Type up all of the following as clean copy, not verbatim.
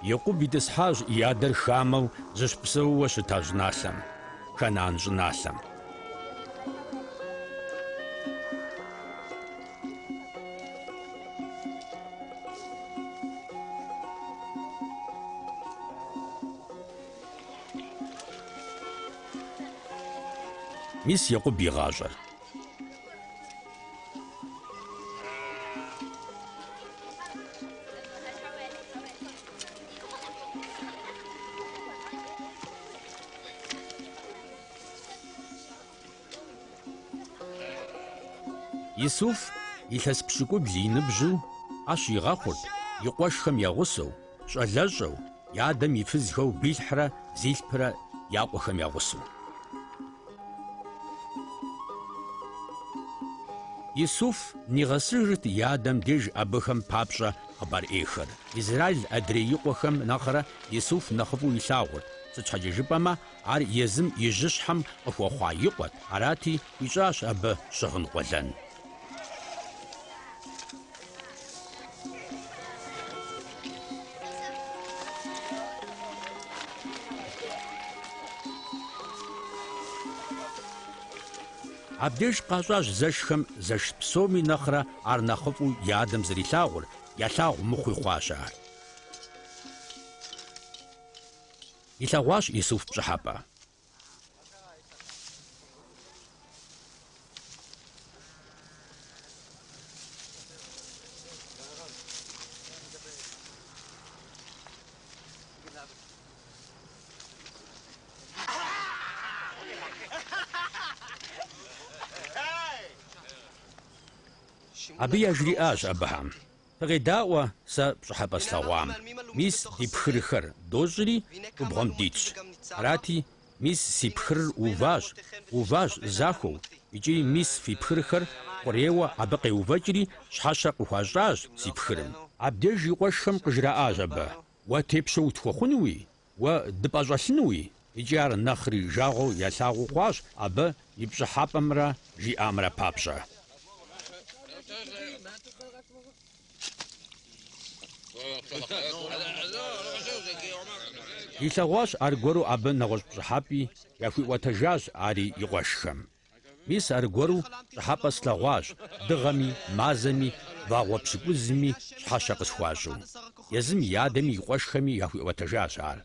Екъуб итӏысхьащ и адэр хамэу зыщыпсэууэ щыта щӏыналъэм, Ханаан щӏыналъэм. Мис Екъуб и гъащӏэр. Исуф илъэс пщыкӏубл и ныбжьу ӏэщ игъэхъурт и къуэшхэм я гъусэу, щӏалэщӏэу, и адэм и фызхэу Билхьрэ Зилпэрэ я къуэхэм я гъусэу. Исуф нигъэсыжырт и адэм деж абыхэм папщӏэ хъыбар ӏейхэр. Израил адрей и къуэхэм нэхърэ Исуф нэхъыфӏу илъагъурт, сыт щхьэкӏэ жыпӏэмэ, ар езым и жьыщхьэм къыхуэхъуа и къуэт, арати, хуищӏащ абы щыгъын къуэлэн. Абдеж къащӏащ зэшхэм зэш псоми нэхърэ ар нэхъыфӏу я адэм зэрилъагъур, ялъагъу мыхъуи хъуащ ар. Илъэгъуащ Исуф пщӏыхьэпӏэ. Абы яжриӏащ абыхэм. Фыкъедаӏуэ, сэ пщӏыхьэпӏэ слъэгъуам. Мис ди пхырхэр дощӏри, губгъуэм дитщ. Арати, мис си пхырыр уващ, уващ захуэу, икӏи мис фи пхырхэр хъурейуэ абы къеувэкӏри, щхьэщэ къыхуащӏащ си пхырым. Абдеж и къуэшхэм къыжраӏащ абы, Уэ тепщэ утхуэхъунуи, уэ дыпӏэщӏэлъынуи? Икӏи ар нэхъри жагъуэу ялъагъуу хъуащ абы и пщӏыхьэпӏэмрэ жиӏамрэ папщӏэ. Илъэгъуащ аргуэру абы нэгъуэщӏ пщӏыхьэпӏи, яхуиӏуэтэжащ ари и къуэшхэм. Мис аргуэру пщӏыхьэпӏэ слъэгъуащ, дыгъэми, мазэми, вагъуэ пщыкӏузми щхьэщэ къысхуащӏу. Езым и адэми и къуэшхэми яхуиӏуэтэжащ ар.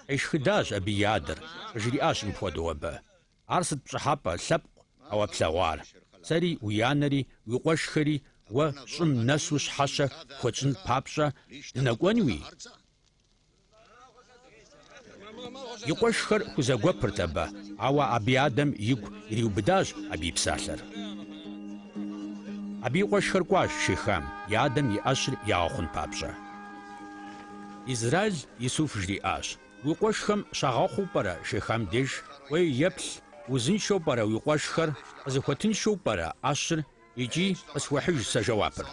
Къешхыдащ абы и адэр, къыжриӏащ мыпхуэдэу абы. Ар сыт пщӏыхьэпӏэ лъэпкъ а уэ плъэгъуар? Сэри, уи анэри, уи къуэшхэри уэ щӏым нэсу щхьэщэ пхуэтщӏын папщӏэ дынэкӏуэнуи? И къуэшхэр хузэгуэпырт абы, ауэ абы и адэм игу ириубыдащ абы и псалъэр. Абы и къуэшхэр кӏуащ Шехам, и адэм и ӏэщыр ягъэхъун папщӏэ. Израил Исуф жриӏащ, Уи къуэшхэм щагъэхъуу пӏэрэ Шехам деж? Кӏуэи еплъ, узыншэу пӏэрэ уи къуэшхэр, къызыхуэтыншэу пӏэрэ ӏэщыр икӏи къысхуэхьыж сэ жэуапыр.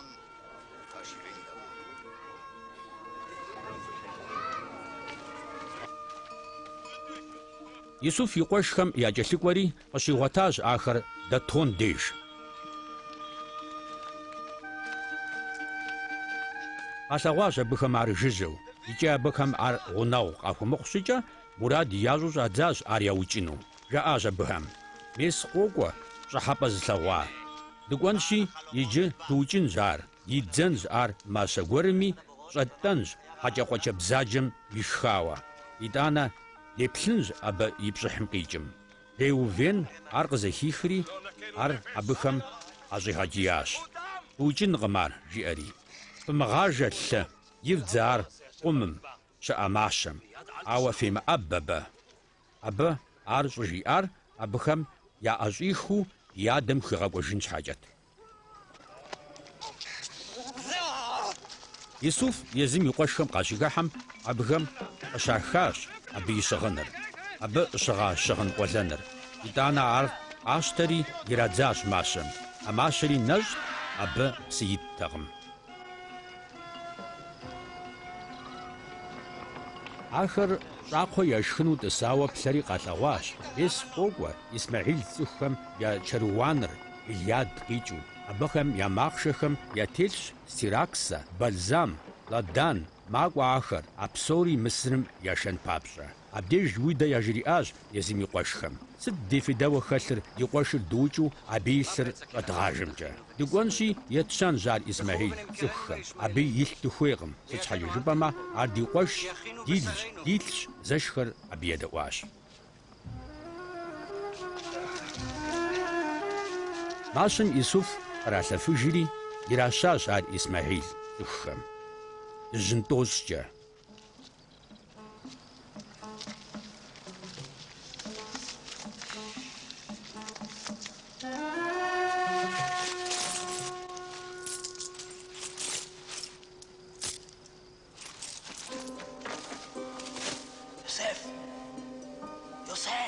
Исуф и къуэшхэм якӏэлъыкӏуэри, къыщигъуэтащ ахэр Датон деж. Къалъэгъуащ абыхэм ар жыжьэу, икӏи абыхэм ар гъунэгъу къахуэмыхъу щӏыкӏэ, мурад ящӏу щӏадзащ ар яукӏыну. Жаӏащ абыхэм, Мес къокӏуэ, пщӏыхьэпӏэ зылъэгъуа. Дыкӏуэнщи, иджы дыукӏынщ ар, иддзэнщ ар мащэ гуэрми, щӏэттӏэнщ хьэкӏэкхъуэкӏэ бзаджэм ишхауэ. Итӏанэ деплъынщ абы и пщӏыхьым къикӏым. Реувен ар къызэхихри, ар абыхэм къащӏигъэкӏиящ. Фыукӏынкъым ар, жиӏэри. Фымыгъажэ лъы, ивдзэ ар къумым щыӏэ мащэм, ауэ фемыӏэб абы. Абы ар щӏыжиӏар абыхэм яӏэщӏихыу и адэм хуигъэкӏуэжын щхьэкӏэт. Исуф езым и къуэшхэм къащыхыхьэм, абыхэм къыщахащ абы и щыгъыныр, абы щыгъа щыгъын къуэлэныр. Итӏанэ ар къащтэри ирадзащ мащэм. А мащэри нэщӏт, абы псы иттэкъым. Ахэр щӏакхъуэ яшхыну тӏысауэ плъэри къалъэгъуащ. Мес къокӏуэ Исмэхьил цӏыхухэм я чэруаныр, Гилеад къикӏыу. Абыхэм я махъшэхэм ятелъщ стираксэ, бальзам, ладан. Макӏуэ ахэр, а псори Мысырым яшэн папщӏэ. Абдеж Иудэ яжриӏащ езым и къуэшхэм: Сыт ди фейдэуэ хэлъыр ди къуэшыр дыукӏыу абы и лъыр щӏэдгъажэмкӏэ? Дыкӏуэнщи, етщэнщ ар Исмэхьил цӏыхухэм. Абы илъ дыхуейкъым, сыт щхьэкӏэ жыпӏэмэ, ар ди къуэшщ, дилщ, дилъщ, зэшхэр абы едэӏуащ. Мащэм Исуф къралъэфыжри, иращащ ар Исмэхьил цӏыхухэм. Дыжьын тӏощӏкӏэ.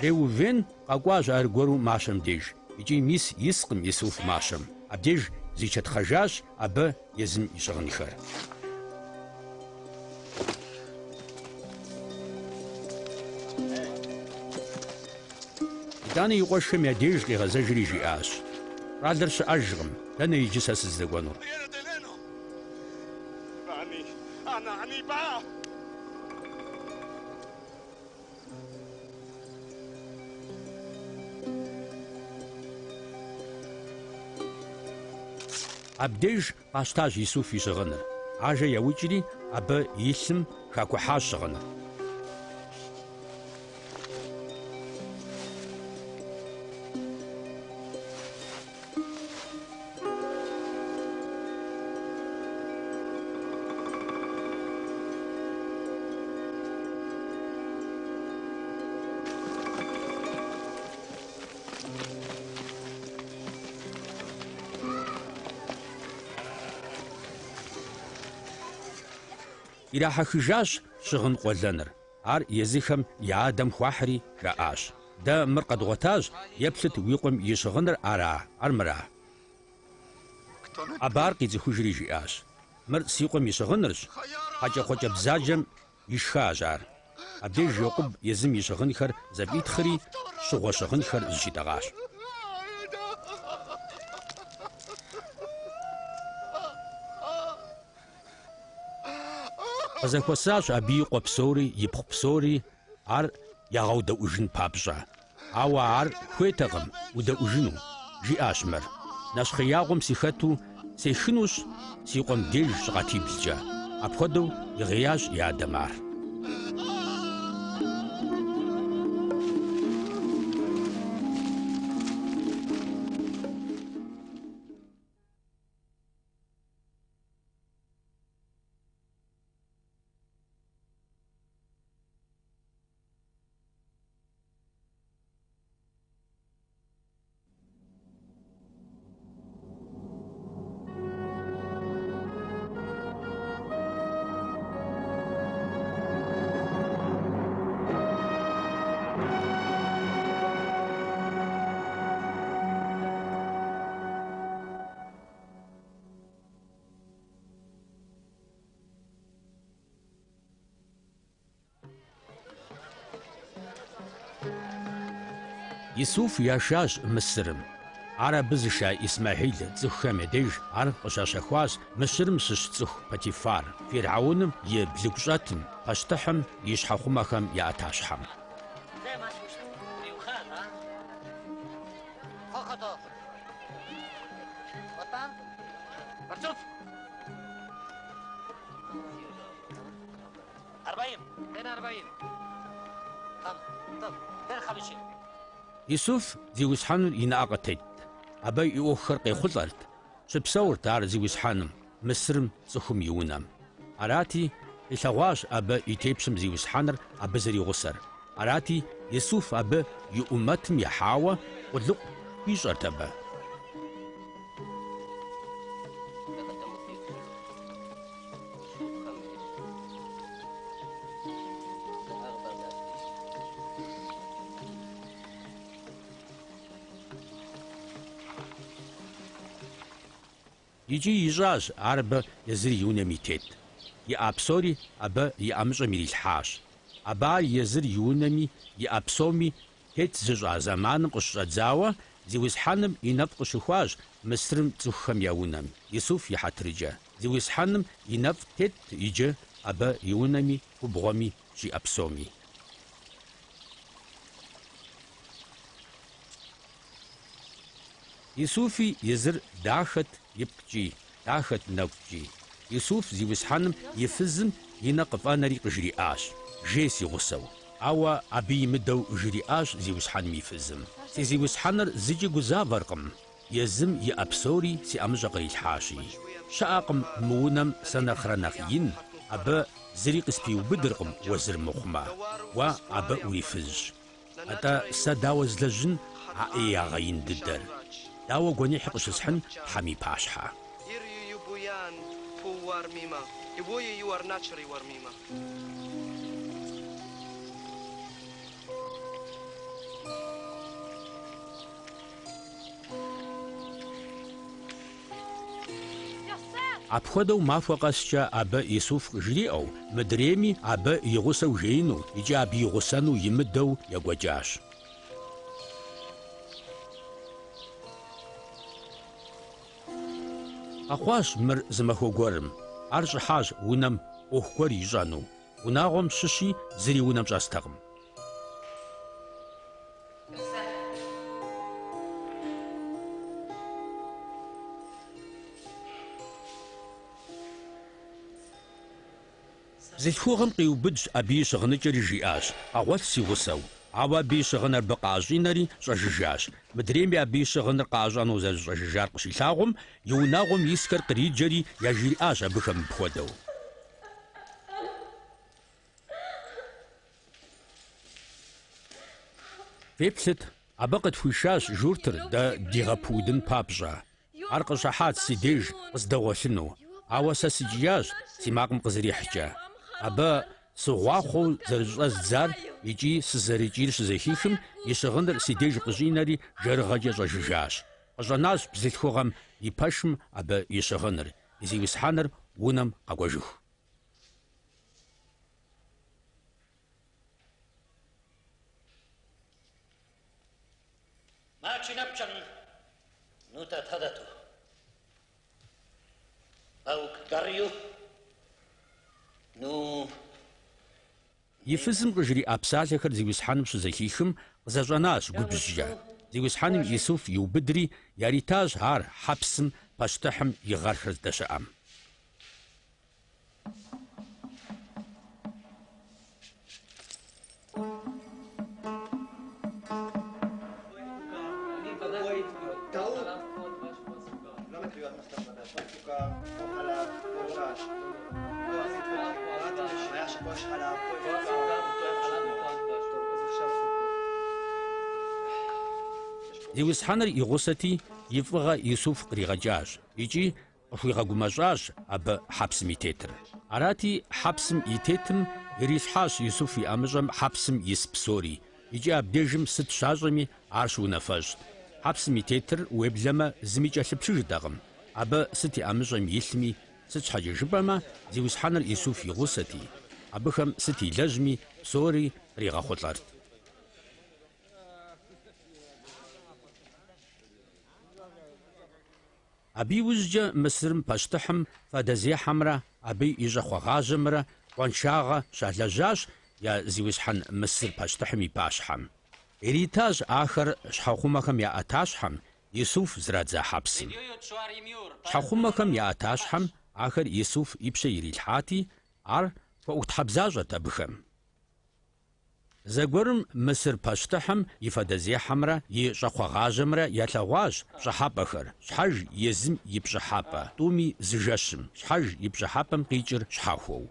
Реувен къэкӏуащ аргуэру мащэм деж, икӏи мис искъым Исуф мащэм. Абдеж зичэтхъэжащ абы езым и щыгъынхэр. Итӏанэ и къуэшхэм я деж къигъэзэжри жиӏащ, Щӏалэр щыӏэжкъым, дэнэ иджы сэ сыздэкӏуэнур? Абдеж къащтащ Исуф и щыгъыныр. Ажэ яукӏри, абы и лъым хакухьащ щыгъыныр. Ирахьэхыжащ щыгъын къуэлэныр. Ар езыхэм я адэм хуахьри, жаӏащ, Дэ мыр къэдгъуэтащ, еплъыт уи къуэм и щыгъыныр ара, армыра? Абы ар къицӏыхужри жиӏащ, Мыр си къуэм и щыгъынырщ, хьэкӏэкхъуэкӏэ бзаджэм ишхащ ар. Абдеж Екъуб езым и щыгъынхэр зэфӏитхъри, щыгъуэ щыгъынхэр зыщитӏэгъащ. Къызэхуэсащ абы и къуэ псори, ипхъу псори, ар ягъэудэӏужын папщӏэ. Ауэ ар хуейтэкъым удэӏужыну, жиӏащ мыр. Нэщхъеягъуэм сыхэту сехынущ си къуэм деж щӏыкъатиблкӏэ. Апхуэдэу игъеящ и адэм ар. Исуф яшащ Мысырым. Ар абы зыша Исмэхьил цӏыхухэм я деж ар къыщащэхуащ Мысырым щыщ цӏыху Потифар, фирхьэуным и блыгущӏэтым, пащтыхьым и щхьэхъумэхэм я ӏэтащхьэм. Исуф Зиусхьэным и нэӏэ къытетт. Абы и ӏуэхухэр къехъулӏэрт. Щыпсэурт ар Зиусхьэным, Мысырым цӏыхум и унэм. Арати, къилъэгъуащ абы и тепщэм Зиусхьэныр абы зэригъусэр. Арати, Исуф абы и ӏумэтым ехьауэ къулыкъу хуищӏэрт абы. Икӏи ищӏащ ар абы езыр и унэм и тет. Иӏа псори абы и ӏэмыщӏэм ирилъхьащ. Абы ар езыр и унэми иӏэ псоми тет зыщӏа зэманым къыщыщӏэдзауэ, Зиусхьэным и нэфӏ къыщыхуащ Мысырым цӏыхухэм я унэм, Исуф и хьэтыркӏэ. Зиусхьэным и нэфӏ тетт иджы абы и унэми губгъуэми щиӏэ псоми. Исуфи езыр дахэт ипкъкӏи, дахэт нэгукӏи. Исуф зиусхьэным и фызым и нэ къыфӏэнэри къыжриӏащ, Жей си гъусэу. Ауэ абы имыдэу жриӏащ зиусхьэным и фызым, Си зиусхьэныр зыкӏи гузавэркъым, езым иӏэ псори си ӏэмыщӏэ кърилъхьащи. Щыӏэкъым мы унэм сэ нэхърэ нэхъ ин, абы зыри къыспиубыдыркъым уэ зыр мыхъумэ. Уэ абы урифызщ. Атӏэ сэ дауэ злэжьын а ӏеягъэ ин дыдэр? Дауэ гуэныхь къыщысхьын Тхьэм и пащхьэ? Апхуэдэу махуэ къэскӏэ абы Исуф къыжриӏэу, мыдрейми абы и гъусэу жеину икӏи абы и гъусэну имыдэу екӏуэкӏащ. Къэхъуащ мыр зы махуэ гуэрым. Ар щӏыхьащ унэм ӏуэху гуэр ищӏэну. Унагъуэм щыщи зыри унэм щӏэстэкъым. Бзылъхугъэм къиубыдщ абы и щыгъыныкӏэри жиӏащ, Къэгъуэлъ си гъусэу. Ауэ абы и щыгъыныр абы къыӏэщӏинэри щӏэжыжащ. Мыдрейми абы и щыгъыныр къыӏэщӏэнэу зэрыщӏэжыжар къыщилъагъум, и унагъуэм исхэр къриджэри яжриӏащ абыхэм мыпхуэдэу. Феплъыт, абы къытхуишащ журтыр дэ дигъэпудын папщӏэ. Ар къыщӏыхьат си деж къыздэгъуэлъыну, ауэ сэ сыкӏиящ си макъым къызэрихькӏэ. Абы сыгъуахъуэу зэрыщӏэздзар икӏи сызэрыкӏийр щызэхихым, и щыгъыныр си деж къыщӏинэри жэрыгъэкӏэ щӏэжыжащ. Къыщӏэнащ бзылъхугъэм и пэшым абы и щыгъыныр, и зиусхьэныр унэм къэкӏуэжыху. И фызым къыжриӏа псалъэхэр зиусхьэным щызэхихым, къызэщӏэнащ губжькӏэ. Зиусхьэным Исуф иубыдри, яритащ ар хьэпсым пащтыхьым и гъэрхэр здэщыӏэм. Зиусхьэныр и гъусэти, и фӏыгъэ Исуф къригъэкӏащ икӏи къыхуигъэгумэщӏащ абы хьэпсым и тетыр. Арати, хьэпсым и тетым ирилъхьащ Исуф и ӏэмыщӏэм хьэпсым ис псори, икӏи абдежым сыт щащӏэми ар щыунафэщӏт. Хьэпсым и тетыр, уеблэмэ, зыми кӏэлъыплъыжтэкъым, абы сыт и ӏэмыщӏэм илъми, сыт щхьэкӏэ жыпӏэмэ, Зиусхьэныр Исуф и гъусэти, абыхэм сыт илэжьми, псори къригъэхъулӏэрт. Абы иужькӏэ Мысырым пащтыхьым фадэзехьэмрэ абы и щӏакхъуэгъажьэмрэ къуаншагъэ щалэжьащ я зиусхьэн Мысыр пащтыхьым и пащхьэм. Иритащ ахэр щхьэхъумэхэм я ӏэтащхьэм, Исуф зрадза хьэпсым. Щхьэхъумэхэм я ӏэтащхьэм ахэр Исуф и пщэ ирилъхьати, ар хуэӏуэхутхьэбзащӏэт абыхэм. Зэгуэрым Мысыр пащтыхьым и фадэзехьэмрэ и щӏакхъуэгъажьэмрэ ялъэгъуащ пщӏыхьэпӏэхэр, щхьэж езым и пщӏыхьэпӏэ, тӏуми зы жэщым, щхьэж и пщӏыхьэпӏэм къикӏыр щхьэхуэу.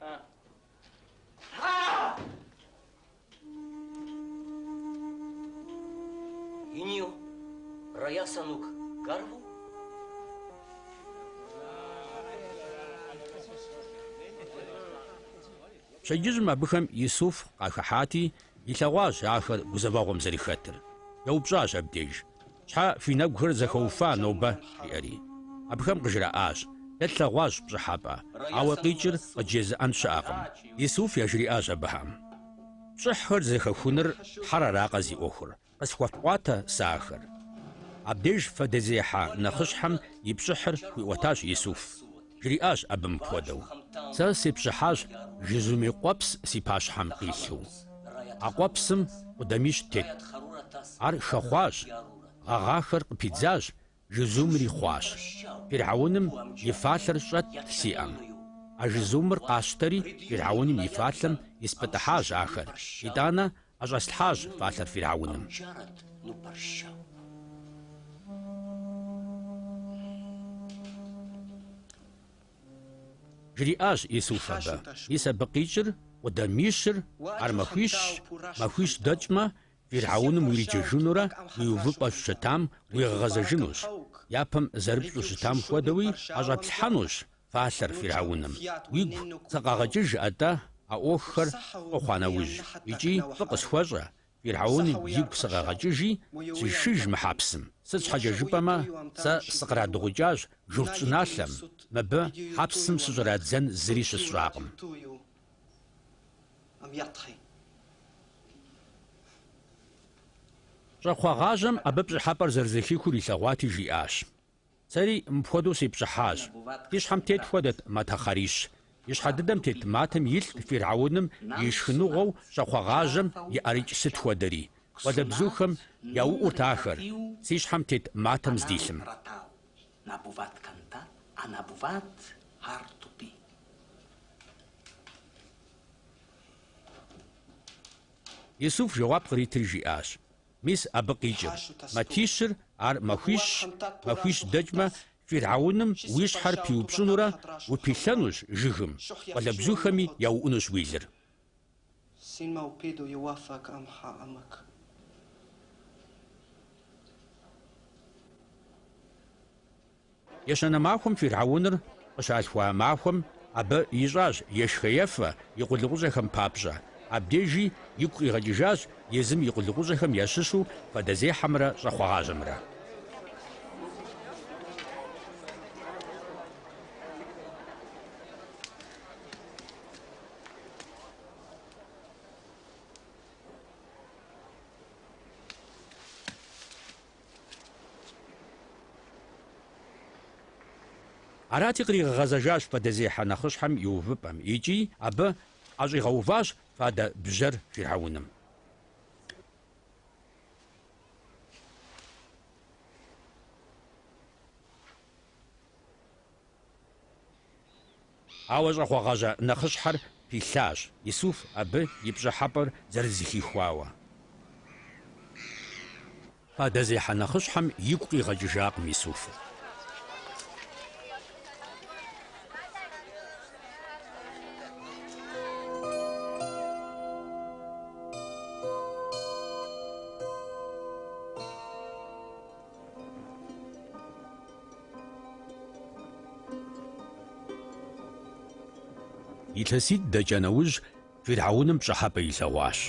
Пщэдджыжьым абыхэм Исуф къахыхьати, илъэгъуащ ахэр гузэвэгъуэм зэрыхэтыр. Еупщӏащ абдеж, Щхьэ фи нэгухэр зэхэуфа нобэ? жиӏэри. Абыхэм къыжраӏащ, Дэ тлъэгъуащ пщӏыхьэпӏэ, ауэ къикӏыр къыджезыӏэн щыӏэкъым. Исуф яжриӏащ абыхэм, Пщӏыхьхэр зэхэхуныр Тхьэр аракъэ зи ӏуэхур? Къысхуэфӏуатэ сэ ахэр. Абдеж фадэзехьэ нэхъыщхьэм и пщӏыхьыр хуиӏуэтащ Исуф. Жриӏащ абы мыпхуэдэу. Сэ сепщӏыхьащ жызумей къуэпс си пащхьэм къилъу. А къуэпсым къудамищ тетт. Ар хэхъуащ, гъэгъахэр къыпидзащ, жызумри хъуащ. Фирхьэуным и фалъэр щӏэтт си ӏэм. А жызумыр къасщтэри, фирхьэуным и фалъэм испӏытӏыхьащ ахэр. Итӏанэ ӏэщӏэслъхьащ фалъэр фирхьэуным. Жриӏащ Исуф абы. Мис абы къикӏыр, къудамищыр, ар махуищщ, махуищ дэкӏмэ, фирхьэуным уриджэжынурэ уи увыпӏэ щытам уигъэгъэзэжынущ, япэм зэрыпщӏу щытам хуэдэуи ӏэщӏэплъхьэнущ фалъэр фирхьэуным. Уигу сыкъэгъэкӏыж атӏэ а ӏуэхухэр фӏы хъуа нэужь, икӏи фӏы къысхуэщӏэ, Фирхьэуным игу сыкъэгъэкӏыжи, сишыж мы хьэпсым. Сыт щхьэкӏэ жыпӏэмэ, сэ сыкърадыгъукӏащ журт щӏыналъэм, мыбы хьэпсым сыщӏрадзэн зыри щысщӏакъым. Щӏакхъуэгъажьэм абы пщӏыхьэпӏэр зэрызэхихур илъэгъуати, жиӏащ. Сэри мыпхуэдэу сепщӏыхьащ. Си щхьэм тет хуэдэт матэ хъарищ. И щхьэ дыдэм тет матэм илът фирхьэуным и шхыныгъуэу щӏакхъуэгъажьэм и ӏэрыкӏ сыт хуэдэри. Къуалэбзухэм яуӏурт ахэр, си щхьэм тет матэм здилъым. Исуф жэуап къритри жиӏащ. Мис абы къикӏыр. Матищыр ар махуищщ, махуищ дэкӏмэ, фирхьэуным уи щхьэр пиупщӏынурэ упилъэнущ жыгым, къуалэбзухэми яуӏунущ уи лыр. Ещанэ махуэм фирхьэуныр къыщалъхуа махуэм абы ищӏащ ешхэ-ефэ и къулыкъущӏэхэм папщӏэ. Абдежи игу къигъэкӏыжащ езым и къулыкъущӏэхэм ящыщу фадэзехьэмрэ щӏакхъуэгъажьэмрэ. Арати, къригъэгъэзэжащ фадэзехьэ нэхъыщхьэм и увыпӏэм икӏи абы ӏэщӏигъэуващ фадэ бжьэр фирхьэуным. Ауэ щӏакхъуэгъажьэ нэхъыщхьэр пилъащ Исуф абы и пщӏыхьэпӏэр зэрызэхихуауэ. Фадэзехьэ нэхъыщхьэм игу къигъэкӏыжакъым Исуфыр. Илъэситӏ дэкӏа нэужь, фирхьэуным пщӏыхьэпӏэ илъэгъуащ.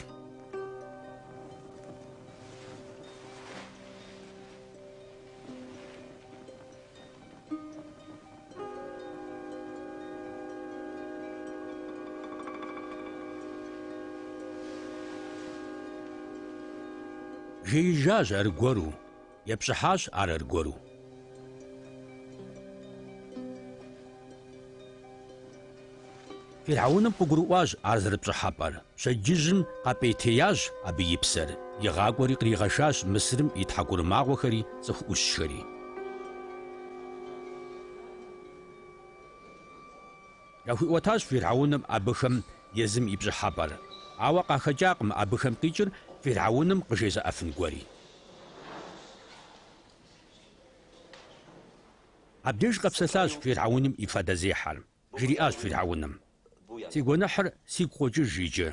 Жеижащ аргуэру, Епщӏыхьащ ар аргуэру. Фирхьэуным къыгурыӏуащ ар зэрыпщӏыхьэпӏэр. Пщэдджыжьым къэпӏейтеящ абы и псэр, игъакӏуэри къригъэшащ Мысырым и тхьэгурымагъуэхэри цӏыху ӏущхэри. Яхуиӏуэтащ фирхьэуным абыхэм езым и пщӏыхьэпӏэр, ауэ къахэкӏакъым абыхэм къикӏыр фирхьэуным къыжезыӏэфын гуэри. Абдеж къэпсэлъащ фирхьэуным и фадэзехьэр. Жриӏащ фирхьэуным, Си гуэныхьыр сигу къокӏыж иджы.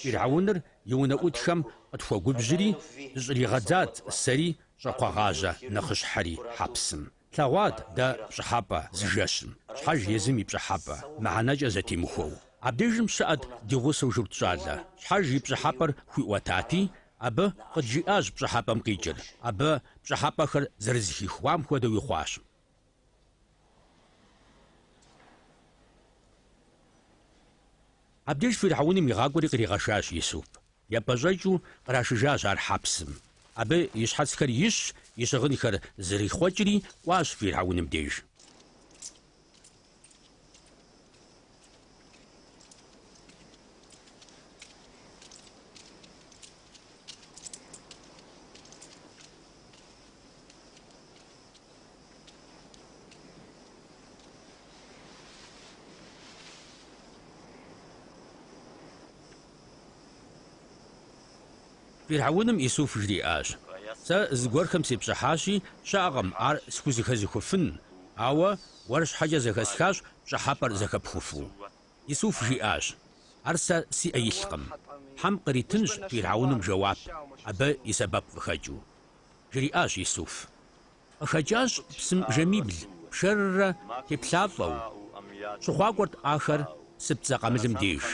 Фирхьэуныр и унэӏутхэм къытхуэгубжьри, дыщӏригъэдзат сэри щӏакхъуэгъажьэ нэхъыщхьэри хьэпсым. Тлъэгъуат дэ пщӏыхьэпӏэ зы жэщым, щхьэж езым и пщӏыхьэпӏэ, мыхьэнэкӏэ зэтемыхуэу. Абдежым щыӏэт ди гъусэу журт щӏалэ, щхьэж и пщӏыхьэпӏэр хуиӏуэтати, абы къыджиӏащ пщӏыхьэпӏэм къикӏыр, абы пщӏыхьэпӏэхэр зэрызэхихуам хуэдэуи хъуащ. Абдеж фирхьэуным игъакӏуэри къригъэшащ Исуф. Епӏэщӏэкӏыу кърашыжащ ар хьэпсым. Абы и щхьэцхэр ищщ, и щыгъынхэр зэрихъуэкӏри, кӏуащ фирхьэуным деж. Фирхьэуным Исуф жриӏащ, Сэ зыгуэрхэм сепщӏыхьащи, щыӏэкъым ар схузэхэзыхуфын, ауэ уэр щхьэкӏэ зэхэсхащ пщӏыхьэпӏэр зэхэпхуфу. Исуф жиӏащ, Ар сэ си ӏэ илъкъым. Тхьэм къритынщ фирхьэуным жэуап, абы и сэбэп къыхэкӏыу. Жриӏащ Исуф. Къыхэкӏащ псым жэмибл, пшэррэ теплъафӏэу. Щыхъуакӏуэрт ахэр псыпцӏэ къамылым деж.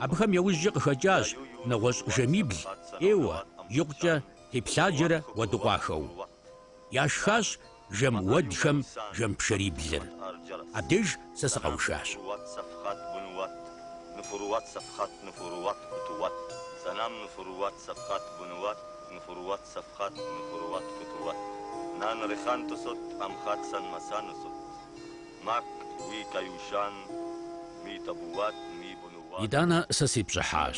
Абыхэм яужькӏэ къыхэкӏащ нэгъуэщӏ жэмибл, ӏейуэ, икъукӏэ теплъаджэрэ уэдыкъуахэу. Яшхащ жэм уэдхэм жэм пшэриблыр. Абдеж сэ сыкъэушащ. Итӏанэ сэ сипщӏыхьащ.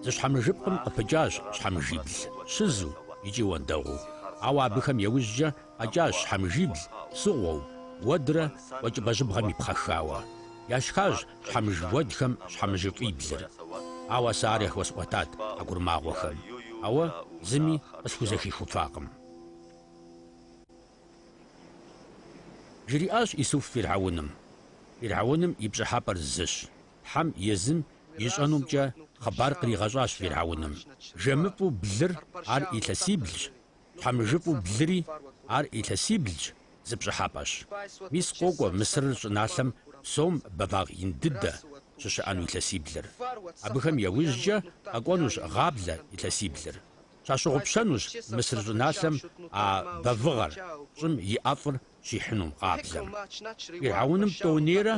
Зы щхьэмыжыпкъым къыпыкӏащ щхьэмыжибл, щызу икӏи уэндэгъуу. Ауэ абыхэм яужькӏэ къэкӏащ щхьэмыжибл, псыгъуэу, уэдрэ къуэкӏыпӏэ жьыбгъэм ипхъэхауэ. Яшхащ щхьэмыж уэдхэм щхьэмыжыфӏиблыр. Ауэ сэ ар яхуэсӏуэтат а гурымагъуэхэм, ауэ зыми къысхузэхихуфакъым. Жриӏащ Исуф фирхьэуным. Фирхьэуным и пщӏыхьэпӏэр зыщ. Тхьэм езым ищӏэнумкӏэ хъыбар къригъэщӏащ фирхьэуным. Жэмыфӏу блыр ар илъэсиблщ, щхьэмыжыфӏу блыри ар илъэсиблщ, зы пщӏыхьэпӏэщ. Мис къокӏуэ Мысырыр щӏыналъэм псом бэвагъ ин дыдэ щыщыӏэну илъэсиблыр. Абыхэм яужькӏэ къэкӏуэнущ гъаблэ илъэсиблыр. Щащыгъупщэнущ Мысыр щӏыналъэм а бэвыгъэр, щӏым и ӏэфӏыр щихьынум гъаблэм. Фирхьэуным тӏэунейрэ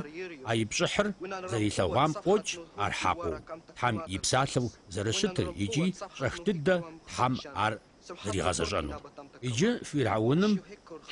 а и пщӏыхьыр зэрилъэгъуам къокӏ ар хьэкъыу, Тхьэм и псалъэу зэрыщытыр икӏи щӏэх дыдэ Тхьэм ар зэригъэзэщӏэнур. Иджы фирхьэуным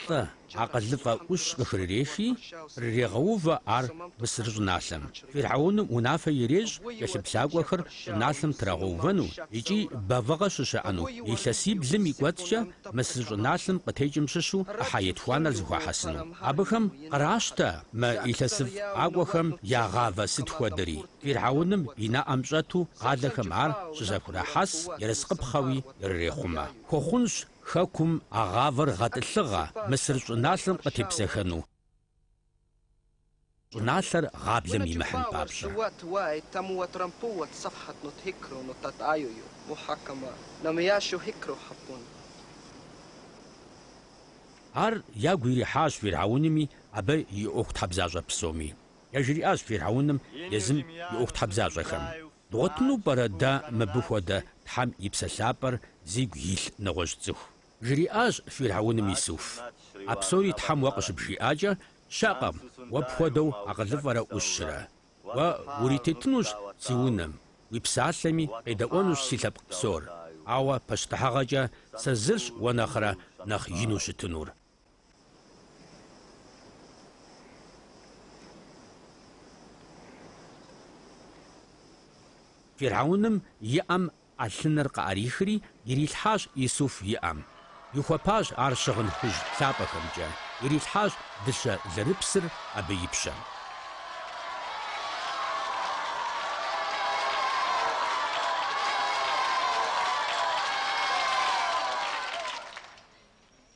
лӏы акъылыфӏэ ӏущ къыхрырехи, кърырегъэувэ ар Мысыр щӏыналъэм. Фирхьэуным унафэ ирещӏ кӏэлъыплъакӏуэхэр щӏыналъэм трагъэувэну икӏи бэвыгъэ щыщыӏэну илъэсиблым и кӏуэцӏкӏэ Мысыр щӏыналъэм къытекӏым щыщу ӏыхьэ етхуанэр зэхуахьэсыну. Абыхэм къращтэ мы илъэсыфӏ къакӏуэхэм я гъавэ сыт хуэдэри. Фирхьэуным и нэӏэм щӏэту къалэхэм ар щызэхурахьэс, ерыскъыпхъэуи ирырехъумэ. Хуэхъунщ хэкум а гъавэр гъэтӏылъыгъэ Мысыр щӏыналъэм къытепсэхэну щӏыналъэр гъаблэм имыхьын папщӏэ. Ар ягу ирихьащ фирхьэунми абы и ӏуэхутхьэбзащӏэ псоми. Яжриӏащ фирхьэуным езым и ӏуэхутхьэбзащӏэхэм, Дгъуэтыну пӏэрэ дэ мыбы хуэдэ Тхьэм и Псэ Лъапӏэр зигу илъ нэгъуэщӏ цӏыху? Жриӏащ фирхьэуным Исуф, А псори Тхьэм уэ къыщыбжиӏакӏэ, щыӏэкъым уэ пхуэдэу акъылыфӏэрэ ӏущрэ. Уэ уритетынущ си унэм, уи псалъэми къедэӏуэнущ си лъэпкъ псор, ауэ пащтыхьыгъэкӏэ сэ зырщ уэ нэхърэ нэхъ ину щытынур. Фирхьэуным и ӏэм ӏэлъыныр къыӏэрихри, ирилъхьащ Исуф и ӏэм. Ихуэпащ ар щыгъын хужь лъапӏэхэмкӏэ, ирилъхьащ дыщэ лэрыпсыр абы и пщэм.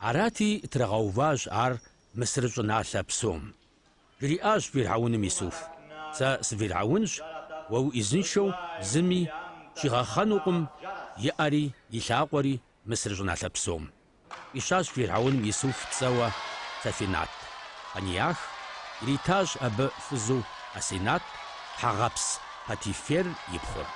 Арати, трагъэуващ ар Мысыр щӏыналъэ псом. Жриӏащ фирхьэуным Исуф, Сэ сыфирхьэунщ, уэ уӏизыншэу зыми щигъэхъэнукъым и ӏэри и лъакъуэри Мысыр щӏыналъэ псом. Фӏищащ фирхьэуным Исуф цӏэуэ Цафенат, Панеах, иритащ абы фызу Асенат, тхьэгъэпс Потифер и пхъур.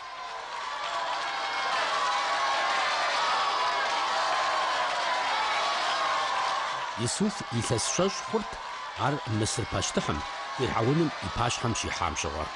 Исуф илъэс щэщӏ хъурт ар Мысыр пащтыхьым, фирхьэуным и пащхьэм щихьам щыгъуэ.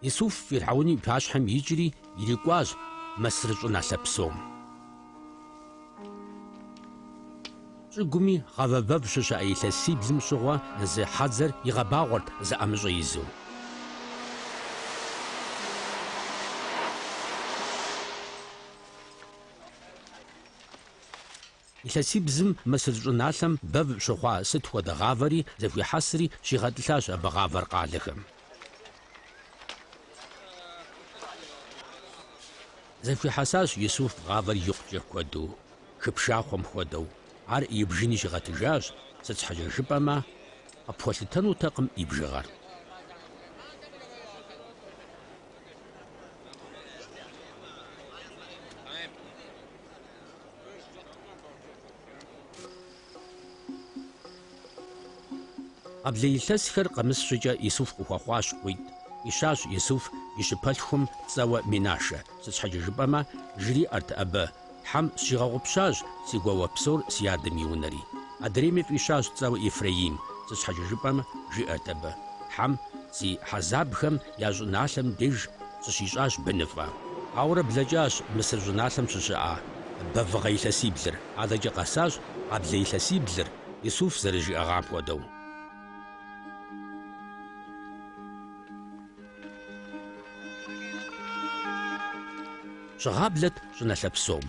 Исуф фирхьэуным и пащхьэм икӏри ирикӏуащ Мысыр щӏыналъэ псом. Щӏыгуми гъавэ бэв щыщыӏэ илъэсиблым щыгъуэ зы хьэдзэр игъэбагъуэрт зы ӏэмыщӏэ изу. Илъэсибзым Мысыр щӏыналъэм бэв щыхъуа сыт хуэдэ гъавэри зэхуихьэсри щигъэтӏылъащ абы гъавэр къалэхэм. Зэхуихьэсащ Исуф гъавэр икъукӏэ куэду, хы пшахъуэм хуэдэу. Ар ибжыни щигъэтыжащ, сыт щхьэкӏэ жыпӏэмэ, къыпхуэлъытэнутэкъым и бжыгъэр. Гъаблэ илъэсхэр къэмыс щӏыкӏэ Исуф къыхуэхъуащ къуитӏ. Фӏищащ Исуф и щыпэлъхум цӏэуэ Менашэ, сыт щхьэкӏэ жыпӏэмэ, жриӏэрт абы, Тхьэм сщигъэгъупщащ си гуауэ псор си адэм и унэри. Адрейми фӏищащ цӏэуэ Ефраим, сыт щхьэкӏэ жыпӏэмэ, жиӏэрт абы, Тхьэм си хьэзабхэм я щӏыналъэм деж сыщищӏащ быныфӏэ. Ауэрэ блэкӏащ Мысыр щӏыналъэм щыщыӏа бэвыгъэ илъэсиблыр, адэкӏэ къэсащ гъаблэ илъэсиблыр, Исуф зэрыжиӏэгъам хуэдэу. Щыгъаблэт щӏыналъэ псом,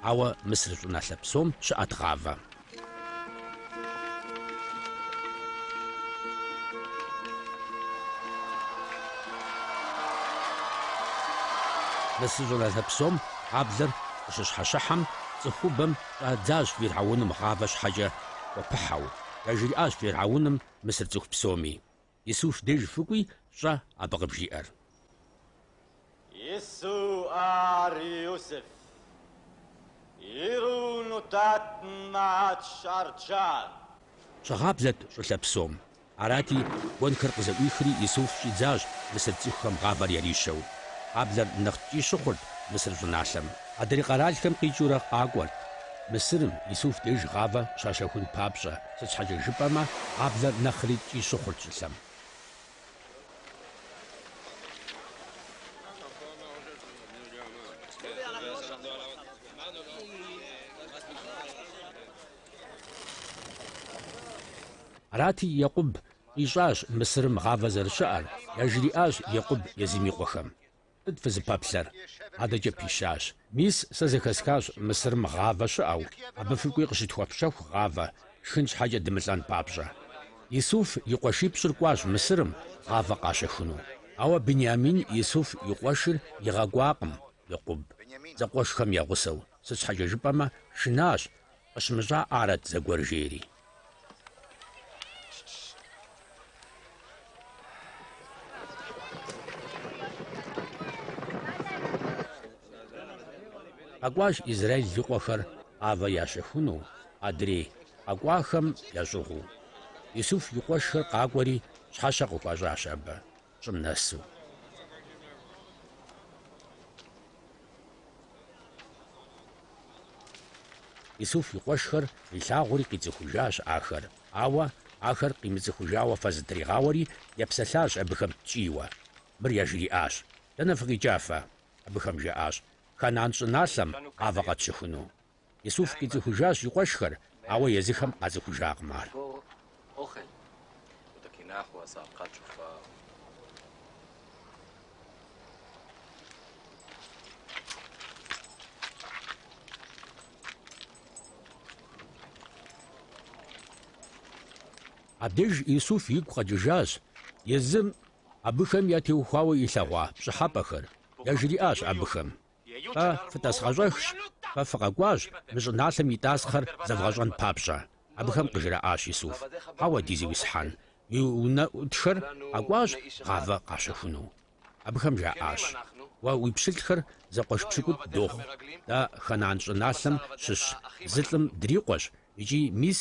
ауэ Мысыр щӏыналъэ псом щыӏэт гъавэ. Мысыр щӏыналъэ псом гъаблэр къыщыщхьэщыхьэм, цӏыхубэм щӏадзащ фирхьэуным гъавэ щхьэкӏэ хуэпыхьэу. Яжриӏащ фирхьэуным мысыр цӏыху псоми, Исуф деж фыкӏуи, фщӏэ абы къыбжиӏэр. Щыгъаблэт щӏылъэ псом. Арати, гуэнхэр къызэӏуихри, Исуф щӏидзащ мысыр цӏыхухэм гъавэр ярищэу. Гъаблэр нэхъ ткӏий щыхъурт Мысыр щӏыналъэм. Адрей къэралхэм къикӏыурэ къакӏуэрт Мысырым, Исуф деж гъавэ щащэхун папщӏэ, сыт щхьэкӏэ жыпӏэмэ, гъаблэр нэхъри ткӏий щыхъурт щӏылъэм. Арати, Екъуб къищӏащ Мысырым гъавэ зэрыщыӏэр, яжриӏащ Екъуб езым и къуэхэм. Сыт фызыпэплъэр? Адэкӏэ пищащ. Мис, сэ зэхэсхащ Мысырым гъавэ щыӏэу, абы фыкӏуи къыщытхуэфщэху гъавэ, шхын щхьэкӏэ дымылӏэн папщӏэ. Исуф и къуэшипщӏыр кӏуащ Мысырым гъавэ къащэхуну. Ауэ Бениамин Исуф и къуэшыр игъэкӏуакъым Екъуб, зэкъуэшхэм я гъусэу, сыт щхьэкӏэ жыпӏэмэ, шынащ, къыщымыщӏаӏарэт зэгуэр жери. Къэкӏуащ Израил и къуэхэр гъавэ ящэхуну, адрей къэкӏуахэм ящӏыгъуу. Исуф и къуэшхэр къакӏуэри щхьэщэ къыхуащӏащ абы, щӏым нэсу. Исуф и къуэшхэр къилъагъури къицӏыхужащ ахэр, ауэ ахэр къимыцӏыхужауэ фэ зытригъауэри епсэлъащ абыхэм ткӏийуэ. Мыр яжриӏащ, Дэнэ фыкъикӏа фэ? Абыхэм жаӏащ, Ханаан щӏыналъэм гъавэ къэтщэхуну. Исуф къицӏыхужащ и къуэшхэр, ауэ езыхэм къацӏыхужакъым ар. Абдеж Исуф игу къэкӏыжащ езым абыхэм ятеухуауэ илъэгъуа пщӏыхьэпӏэхэр, яжриӏащ абыхэм, Фэ фытӏасхъэщӏэхщ, фэ фыкъэкӏуащ мы щӏыналъэм и тӏасхъэр зэвгъэщӏэн папщӏэ. Абыхэм къыжраӏащ Исуф, Хьэуэ, ди зиусхьэн, уи унэӏутхэр къэкӏуащ гъавэ къащэхуну. Абыхэм жаӏащ, Уэ уи пщылӏхэр зэкъуэш пщыкӏутӏ дохъу, дэ Ханаан щӏыналъэм щыщ зы лӏым дрикъуэщ, икӏи мис,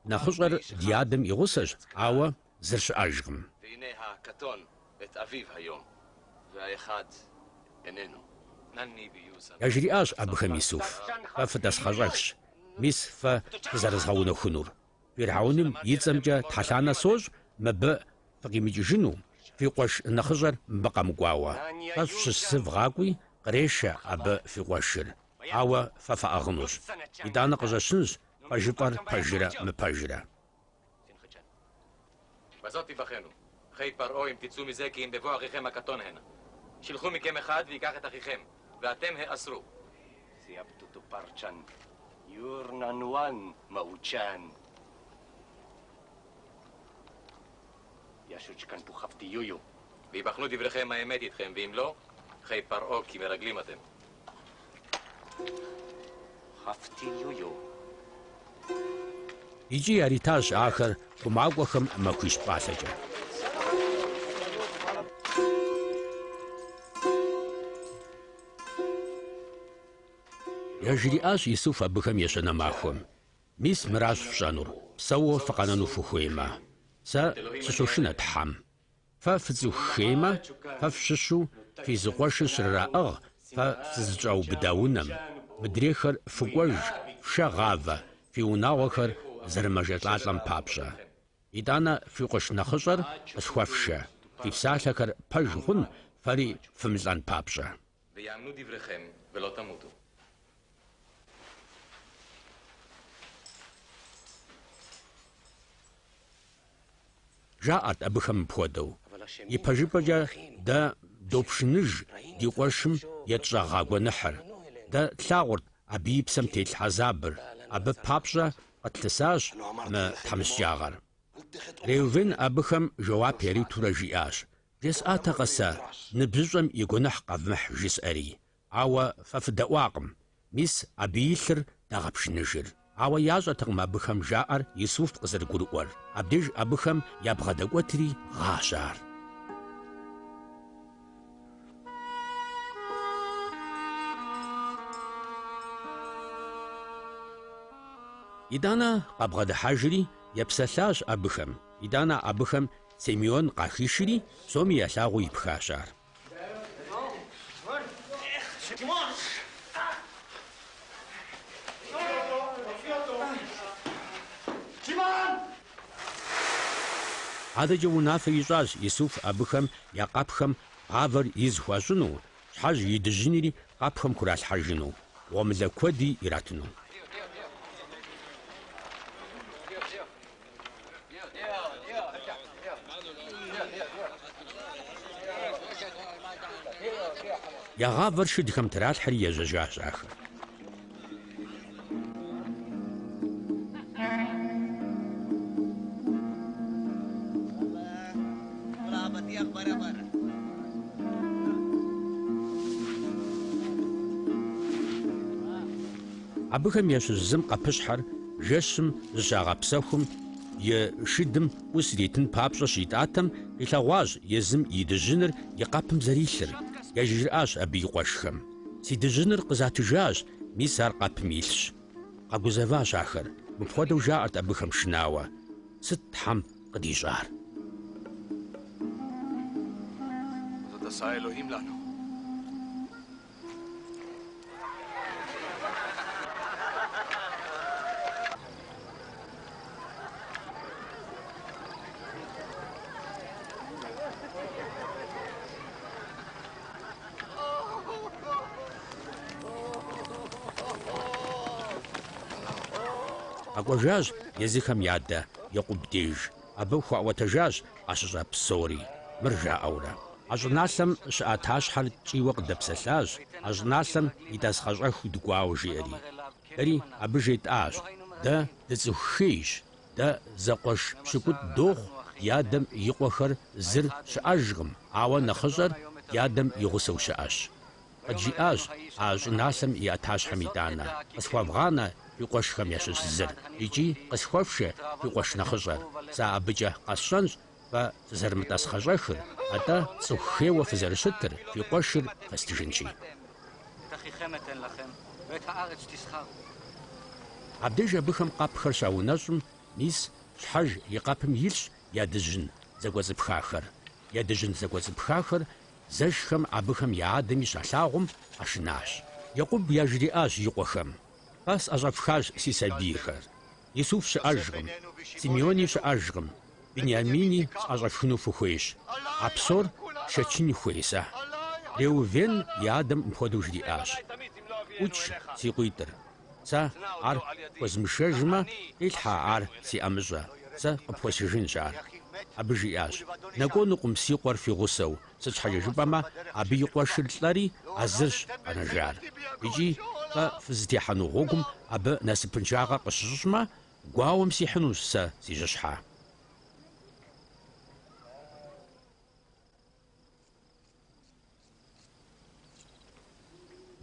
нэхъыщӏэр ди адэм и гъусэщ, ауэ зыр щыӏэжкъым. Яжриӏащ абыхэм Исуф, Фэ фытӏасхъэщӏэхщ, мис фэ фызэрызгъэунэхунур. Фирхьэуным и цӏэмкӏэ тхьэлъанэ сощӏ, мыбы фыкъимыкӏыжыну. Фи къуэш нэхъыщӏэр мыбы къэмыкӏуауэ. Фэ фщыщ зы вгъакӏуи, кърешэ абы фи къуэшыр, ауэ фэ фаӏыгъынущ. Итӏанэ къыщӏэщынщ фэ жыфӏэр пэжрэ мыпэжрэ. בזאת תיבחנו. אחי פרעה אם תצאו מזה כי אם בבוא אחיכם הקטון הנה. שלחו מכם אחד ויקח את אחיכם, ואתם האסרו. ויבחנו דבריכם האמת איתכם, ואם לא, אחי פרעה כי מרגלים אתם. Икӏи яритащ ахэр хъумакӏуэхэм махуищ пӏалъэкӏэ. Яжриӏащ Исуф абыхэм ещанэ махуэм: Мис мыращ фщӏэнур, псэууэ фыкъэнэну фыхуеймэ. Сэ сыщошынэ Тхьэм. Фэ фыцӏыху хеймэ, фэ фщыщу фи зы къуэшыр щрыраӏыгъ фэ фызыщӏаубыда унэм. Мыдрейхэр фыкӏуэж, фшэ гъавэ, фи унагъуэхэр зэрымэжэлӏалӏэм папщӏэ. Итӏанэ фи къуэш нэхъыщӏэр къысхуэфшэ, фи псалъэхэр пэж хъун, фэри фымылӏэн папщӏэ. ויאמנו דבריכם ולא תמותו. Жаӏэрт абыхэм мыпхуэдэу: Ипэжыпӏэкӏэ дэ допшыныж ди къуэшым етщӏэгъа гуэныхьыр. Дэ тлъагъурт абы и псэм телъ хьэзабыр, абы папщӏэ къытлъысащ мы тхьэмыщкӏагъэр. Реувен абыхэм жэуап яритурэ жиӏащ: Бжесӏатэкъэ сэ, ныбжьыщӏэм и гуэныхь къэвмыхь жысӏэри, ауэ фэ фыдэӏуакъым. Мис абы и лъыр дагъэпшыныжыр. Ауэ ящӏэтэкъым абыхэм жаӏэр Исуф къызэрыгурыӏуэр. Абдеж абыхэм ябгъэдэкӏуэтри гъащ ар. Итӏанэ къабгъэдыхьэжри епсэлъащ абыхэм. Итӏанэ абыхэм Симеон къахишри, псоми ялъагъуу ипхащ ар. Адэкӏэ унафэ ищӏащ Исуф абыхэм я къэпхэм гъавэр из хуащӏыну, щхьэж и дыжьынри къэпхэм хуралъхьэжыну, гъуэмылэ куэди иратыну. Я гъавэр шыдхэм тралъхьэри ежьэжащ ахэр. Абыхэм ящыщ зым къэпыщхьэр жэщым зыщагъэпсэхум и шыдым ӏус иритын папщӏэ щитӏатэм, къилъэгъуащ езым и дыжьыныр и къэпым зэрилъыр. Яжриӏащ абы и къуэшхэм: Си дыжьыныр къызатыжащ, мис ар къэпым илъщ. Къэгузэващ ахэр, мыпхуэдэу жаӏэрт абыхэм шынауэ: Сыт Тхьэм къыдищӏар? זאת עשה אלוהים לנו. Къэкӏуэжащ езыхэм я адэ Екъуб деж. Абы хуаӏуэтэжащ къащыщӏа псори, мыр жаӏэурэ: А щӏыналъэм щыӏэ ӏэтащхьэр ткӏийуэ къыдэпсэлъащ, а щӏыналъэм и тӏасхъэщӏэхыу дыкӏуауэ жиӏэри. Дэри абы жетӏащ: Дэ дыцӏыху хейщ, дэ зэкъуэш пщыкӏутӏ дохъу, ди адэм и къуэхэр зыр щыӏэжкъым, ауэ нэхъыщӏэр ди адэм и гъусэу щыӏэщ. Къыджиӏащ а щӏыналъэм и ӏэтащхьэм итӏанэ: Къысхуэвгъанэ фи къуэшхэм ящыщ зыр, икӏи къысхуэфшэ фи къуэш нэхъыщӏэр. Сэ абыкӏэ къэсщӏэнщ фэ фызэрымытӏасхъэщӏэхыр, атӏэ цӏыху хейуэ фызэрыщытыр, фи къуэшыр фэстыжынщи. Абдеж абыхэм къэпхэр щаунэщӏым, мис, щхьэж и къэпым илъщ я дыжьын зэкӏуэцӏыпхахэр. Я дыжьын зэкӏуэцӏыпхахэр зэшхэм абыхэм я адэми щалъагъум къэшынащ. Екъуб яжриӏащ и къуэхэм: Фэ сӏэщӏэфхащ си сабийхэр. Исуф щыӏэжкъым, Симеони щыӏэжкъым, Биниамини сӏэщӏэфхыну фыхуейщ. А псор сшэчын хуей сэ? Реувен и адэм мыпхуэдэу жриӏащ, ӏукӏ си къуитӏыр, сэ ар пхуэзмышэжмэ, къилъхьэ ар си ӏэмыщӏэ, сэ къыпхуэсхьыжынщ ар. Абы жиӏащ, Нэкӏуэнукъым си къуэр фи гъусэу, сыт щхьэкӏэ жыпӏэмэ, абы и къуэшыр лӏэри, а зырщ къэнэжар. Икӏи фэ фызытехьэну гъуэгум абы насыпыншагъэ къыщыщӏмэ, гуауэм сихьынущ сэ си жьыщхьэ.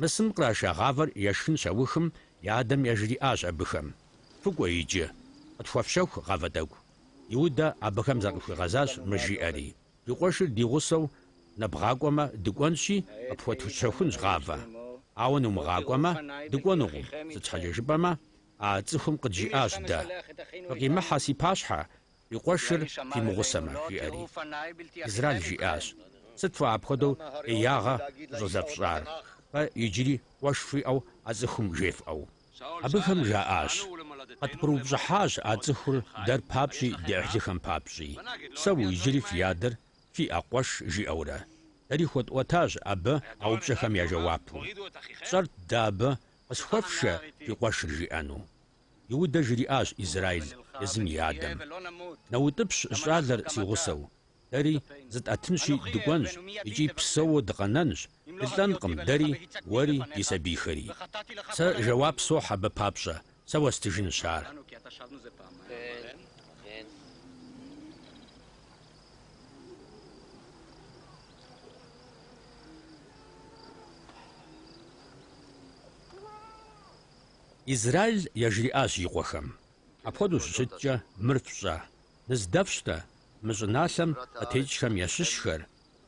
Мысырым къраша гъавэр яшхын щаухым, я адэм яжриӏащ абыхэм, Фыкӏуэ иджы, къытхуэфщэху гъавэ тӏэкӏу. Иудэ абыхэм закъыхуигъэзащ мыр жиӏэри, Уи къуэшыр ди гъусэу нэбгъакӏуэмэ, дыкӏуэнщи, къыпхуэтщэхунщ гъавэ. Ауэ нумыгъакӏуэмэ, дыкӏуэнукъым, сыт щхьэкӏэ жыпӏэмэ, а цӏыхум къыджиӏащ дэ, Фыкъимыхьэ си пащхьэ, Фи къуэшыр фимыгъусэмэ, жиӏэри. Израил жиӏащ, Сыт фэ апхуэдэу ӏеягъэ къыщӏызэфщӏар, фэ иджыри къуэш фиӏэу а цӏыхум жефӏэу? Абыхэм жаӏащ, Къытпкърыупщӏыхьащ а цӏыхур дэр папщӏи ди ӏыхьлыхэм папщӏи. Псэу иджыри фи адэр фиӏэ къуэш, жиӏэурэ. Дэри хуэтӏуэтащ абы а упщӏэхэм я жэуапу. Тщӏэрт дэ абы къысхуэфшэ фи къуэшыр жиӏэну. Иудэ жриӏащ Израил езым и адэм, Нэутӏыпщ щӏалэр си гъусэу, дэри зытӏэтынщи дыкӏуэнщ икӏи псэууэ дыкъэнэнщ, дылӏэнкъым дэри, уэри, ди сабийхэри. Сэ жэуап сохь абы папщӏэ, сэ уэстыжынщ ар. Израил яжриӏащ и къуэхэм, Апхуэдэу щыщыткӏэ, мыр фщӏэ, ныздэфщтэ мы щӏыналъэм къытекӏхэм ящыщхэр,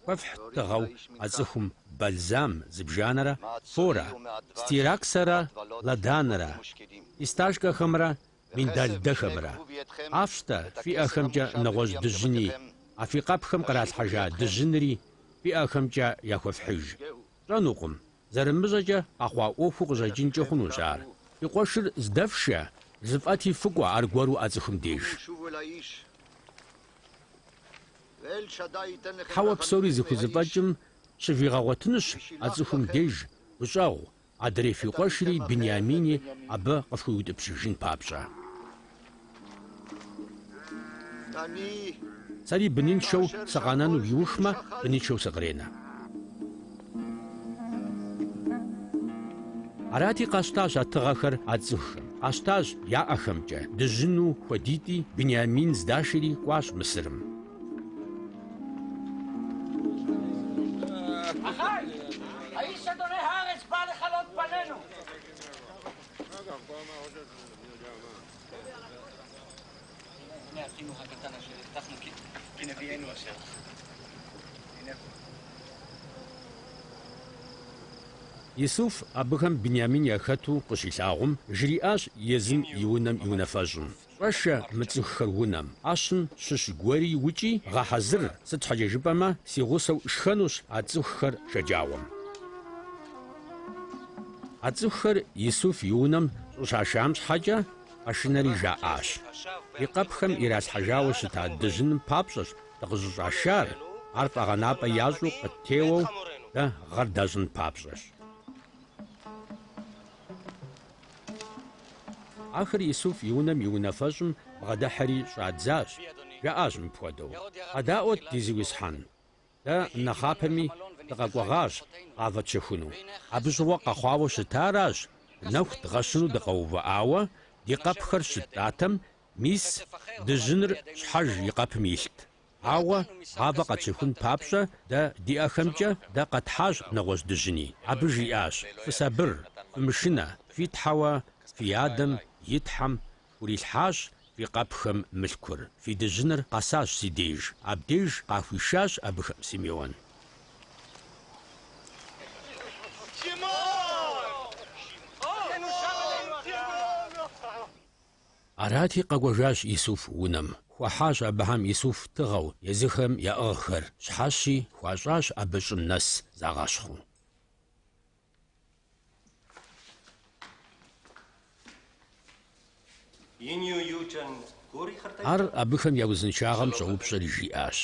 хуэфхь тыгъэу а цӏыхум бальзам зыбжанэрэ форэ, стираксэрэ ладанрэ, фисташкэхэмрэ миндал дэхэмрэ. Къафщтэ фи ӏэхэмкӏэ нэгъуэщӏ дыжьыни, а фи къэпхэм къралъхьэжа дыжьынри фи ӏэхэмкӏэ яхуэфхьыж. Пщӏэнукъым, Зэрымыщӏэкӏэ къэхъуа ӏуэхуу къыщӏэкӏынкӏэ хъунущ ар. Фи къуэшыр здэфшэ, зыфӏэти фыкӏуэ аргуэру а цӏыхум деж. Тхьэуэ псори зыхузэфӏэкӏым щывигъэгъуэтынущ а цӏыхум деж гущӏэгъу, адрей фи къуэшри Биниамини абы къыфхуиутӏыпщыжын папщӏэ. Сэри быныншэу сыкъэнэну иухмэ, быныншэу сыкъренэ. Арати, къащтащ а тыгъэхэр а цӏыхухэм. Къащтащ я ӏэхэмкӏэ, дыжьыну хуэдитӏи Биниамин здашэри кӏуащ Мысырым. Исуф абыхэм Биниамин яхэту къыщилъагъум, жриӏащ езым и унэм и унафэщӏым, Щӏэшэ мы цӏыхухэр унэм, ӏэщым щыщ гуэри укӏи, гъэхьэзыр, сыт щхьэкӏэ жыпӏэмэ, си гъусэу шхэнущ а цӏыхухэр шэджагъуэм. А цӏыхухэр Исуф и унэм щӏыщашам щхьэкӏэ къэшынэри жаӏащ, Ди къэпхэм иралъхьэжауэ щыта дыжьыным папщӏэщ дыкъыщӏыщӏашар, ар фӏэгъэнапӏэ ящӏу къыттеуэу дэ гъэр дащӏын папщӏэщ. Ахэр Исуф и унэм и унафэщӏым бгъэдыхьэри щӏадзащ, жаӏащ мыпхуэдэу, Къэдаӏуэт, ди зиусхьэн, Дэ нэхъапэми дыкъэкӏуэгъащ гъавэ тщэхуну. Абы щыгъуэ къэхъуауэ щытаращ, нэху дгъэщыну дыкъэувыӏауэ, ди къэпхэр щыттӏатэм, мис, дыжьыныр щхьэж и къэпым илът. Ауэ гъавэ къэтщэхун папщӏэ дэ ди ӏэхэмкӏэ дэ къэтхьащ нэгъуэщӏ дыжьыни. Абы жиӏащ, Фысабыр, фымышынэ, фи Тхьэуэ фи адэм и Тхьэм Хурилъхьащ фи къэпхэм мылъкур, фи дыжьыныр къэсащ си деж. Абдеж къахуишащ абыхэм Симеон. Арати, къэкӏуэжащ Исуф унэм. Хуахьащ абыхэм Исуф тыгъэу езыхэм яӏыгъхэр, щхьэщи хуащӏащ абы щӏым нэс загъэщхъыу. Ар абыхэм я узыншагъэм щӏэупщӏэри жиӏащ,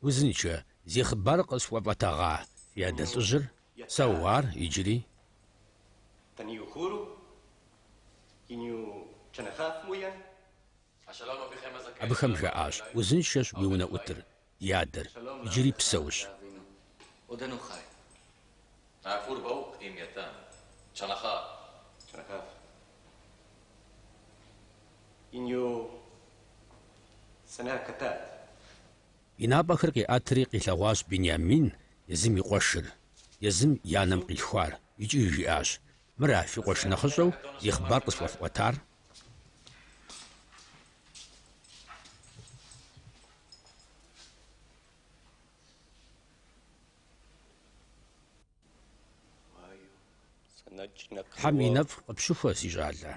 Узыншэ, Зи хъыбар къысхуэфӏуэтэгъа фи адэ лӏыжьыр, псэу ар иджыри? Абыхэм жаӏащ: Узыншэщ уи унэӏутыр, ди адэр, иджыри псэущ. И напӏэхэр къиӏэтри къилъэгъуащ Биниамин, езым и къуэшыр, езым и анэм къилъхуар, икӏи жиӏащ: Мыра фи къуэш нэхъыщӏэу зи хъыбар къысхуэфӏуэтар? Тхьэм и нэфӏ къыпщыхуэ, си щӏалэ.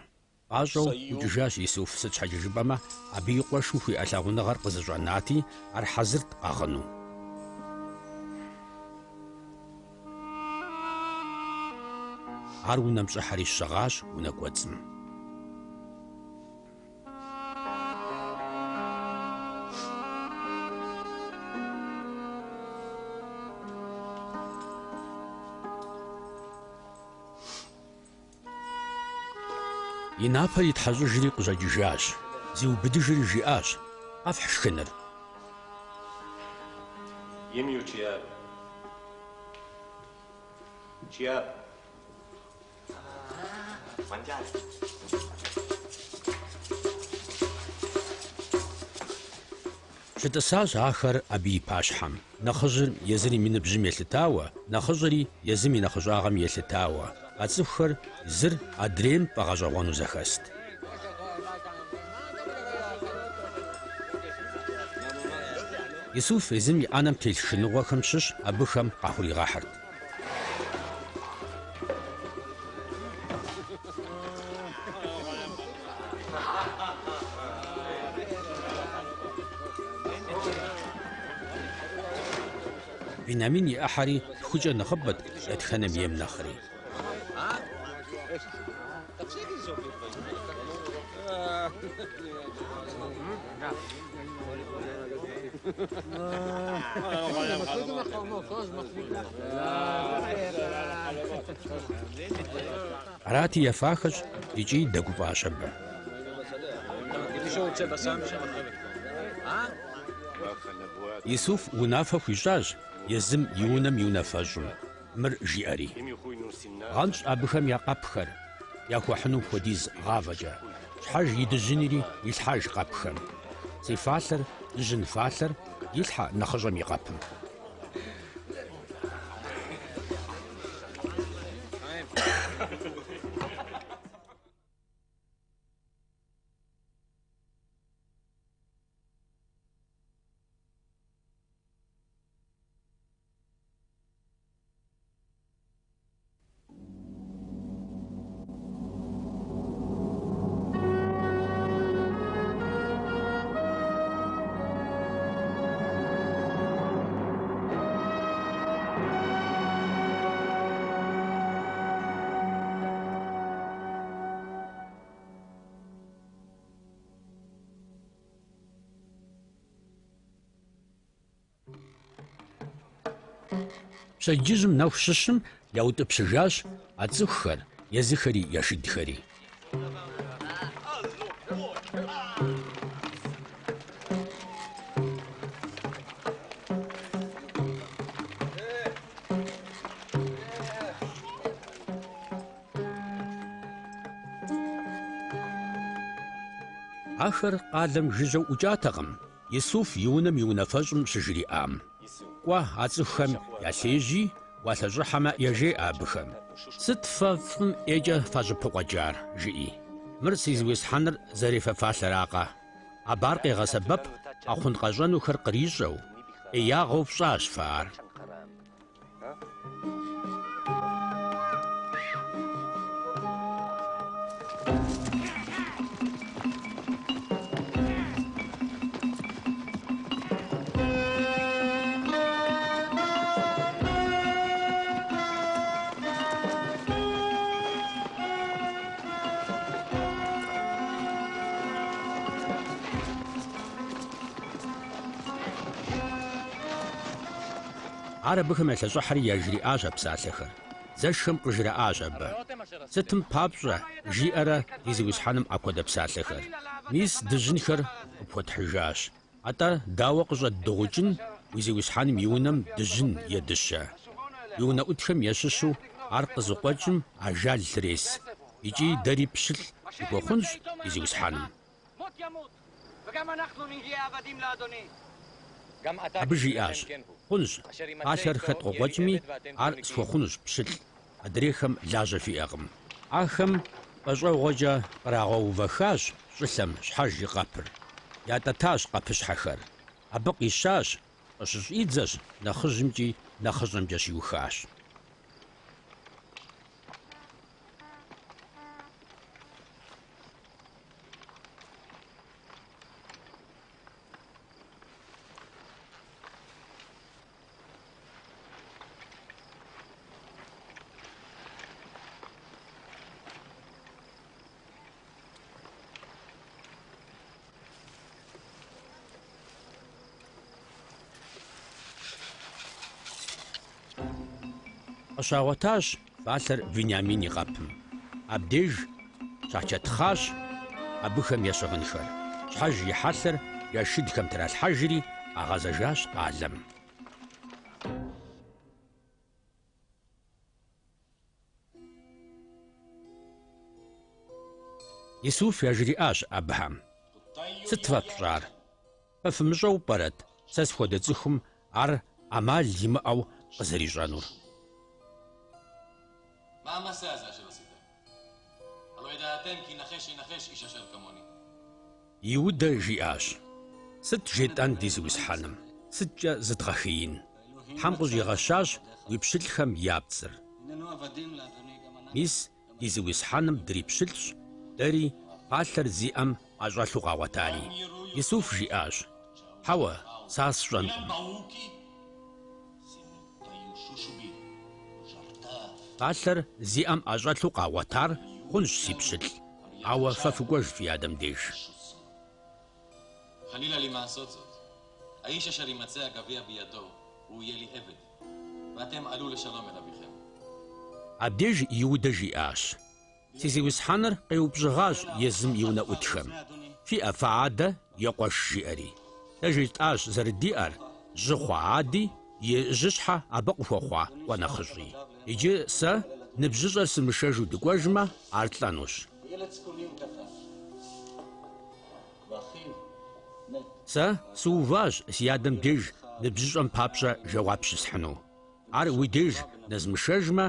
Пӏащӏэу ӏукӏыжащ Исуф, сыт щхьэкӏэ жыпӏэмэ, абы и къуэшым хуиӏэ лъагъуныгъэр къызэщӏэнати, ар хьэзырт къэгъыну. Ар унэм щӏыхьэри щыгъащ унэ кӏуэцӏым. И напэр итхьэщӏыжри къыщӏэкӏыжащ, зиубыдыжри жиӏащ: Къэфхь шхыныр. Щытӏысащ ахэр абы и пащхьэм, нэхъыжьыр езым и ныбжьым елъытауэ, нэхъыщӏэри езым и нэхъыщӏагъэм елъытауэ. А цӏыхухэр зыр адрейм фӏэгъэщӏэгъуэну зэхэст. Исуф езым и ӏэнэм телъ шхыныгъуэхэм щыщ абыхэм къахуригъэхьырт. Биниамин и ӏыхьэри тхукӏэ нэхъыбэт дэтхэнэм ейм нэхъри. Арати, ефахэщ икӏи дэгуфӏащ абы. Исуф унафэ хуищӏащ езым и унэм и унафэщӏым, мыр жиӏэри: Гъэнщӏ абыхэм я къэпхэр, яхуэхьынум хуэдиз гъавэкӏэ, щхьэж и дыжьынри илъхьэж къэпхэм. Си фалъэр, дыжьын фалъэр, илъхьэ нэхъыщӏэм и къэпым. Пщэдджыжьым нэху щыщым яутӏыпщыжащ а цӏыхухэр, езыхэри я шыдхэри. Ахэр къалэм жыжьэу ӏукӏатэкъым, Исуф и унэм и унафэщӏым щыжриӏам. Кӏуэ а цӏыхухэм ялъежьи, уалъэщӏыхьэмэ, яжеӏэ абыхэм. Сыт фэ фӏым ӏейкӏэ фащӏыпыкъуэкӏар? жыӏи. Мыр си зиусхьэныр зэрефэ фалъэракъэ? Абы ар къегъэсэбэп къэхъун-къэщӏэнухэр кърищӏэу, ӏеягъэу фщӏащ фэ ар. Ар абыхэм ялъэщӏыхьэри яжриӏащ а псалъэхэр. Зэшхэм къыжраӏащ абы: Сытым папщӏэ жиӏэрэ ди зиусхьэным апхуэдэ псалъэхэр? Мис дыжьынхэр къыпхуэтхьыжащ. Атӏэ дауэ къыщӏэддыгъукӏын уи зиусхьэным и унэм дыжьын е дыщэ? Уи унэӏутхэм ящыщу ар къызыкъуэкӏым ажал лърес, икӏи дэри пщылӏ дыхуэхъунщ ди зиусхьэным. Абы жиӏащ, Хъунщ, фалъэр хэт къыкъуэкӏми, ар схуэхъунущ пщылӏ, адрейхэм лажьэ фиӏэкъым. Ахэм пӏэщӏэгъуэкӏэ кърагъэувэхащ щӏылъэм щхьэж и къэпыр, ятӏэтащ къэпыщхьэхэр. Абы къищащ, къыщыщӏидзэщ нэхъыжьымкӏи нэхъыщӏэмкӏэ щиухащ. Къыщагъуэтащ фалъэр Вениамин и къэпым. Абдеж щачэтхъащ абыхэм я щыгъынхэр. Щхьэж и хьэлъэр я шыдхэм тралъхьэжри, къагъэзэжащ къалэм. Исуф яжриӏащ абыхэм: Сыт фэ фщӏар? Фэ фымыщӏэу пӏэрэт сэ схуэдэ цӏыхум ар ӏэмал имыӏэу къызэрищӏэнур? Иудэ жиӏащ: Сыт жетӏэн ди зиусхьэным, сыткӏэ зыдгъэхеин? Тхьэм къыщӏигъэщащ уи пщылӏхэм я пцӏыр. Мис ди зиусхьэным дрипщылӏщ, дэри фалъэр зи ӏэм ӏэщӏэлъу къагъуэтари. Исуф жиӏащ: Хьэуэ, сэ ар сщӏэнкъым. Фалъэр зи ӏэм ӏэщӏэлъу къагъуэтар хъунщ си пщылӏ, ауэ фэ фыкӏуэж фи адэм деж. Абдеж Иудэ жиӏащ: Си зиусхьэныр къеупщӏыгъащ езым и унэӏутхэм: Фиӏэ фэ адэ е къуэш? жиӏэри. Дэ жетӏащ зэрыдиӏэр, жьы хъуа ади, и жьыщхьэ абы къыхуэхъуа къуэ нэхъыщӏи. Иджы сэ ныбжьыщӏэр сымышэжу дыкӏуэжмэ, ар лӏэнущ. Сэ сыуващ си адэм деж ныбжьыщӏэм папщӏэ жэуап щысхьыну. Ар уи деж нэзмышэжмэ,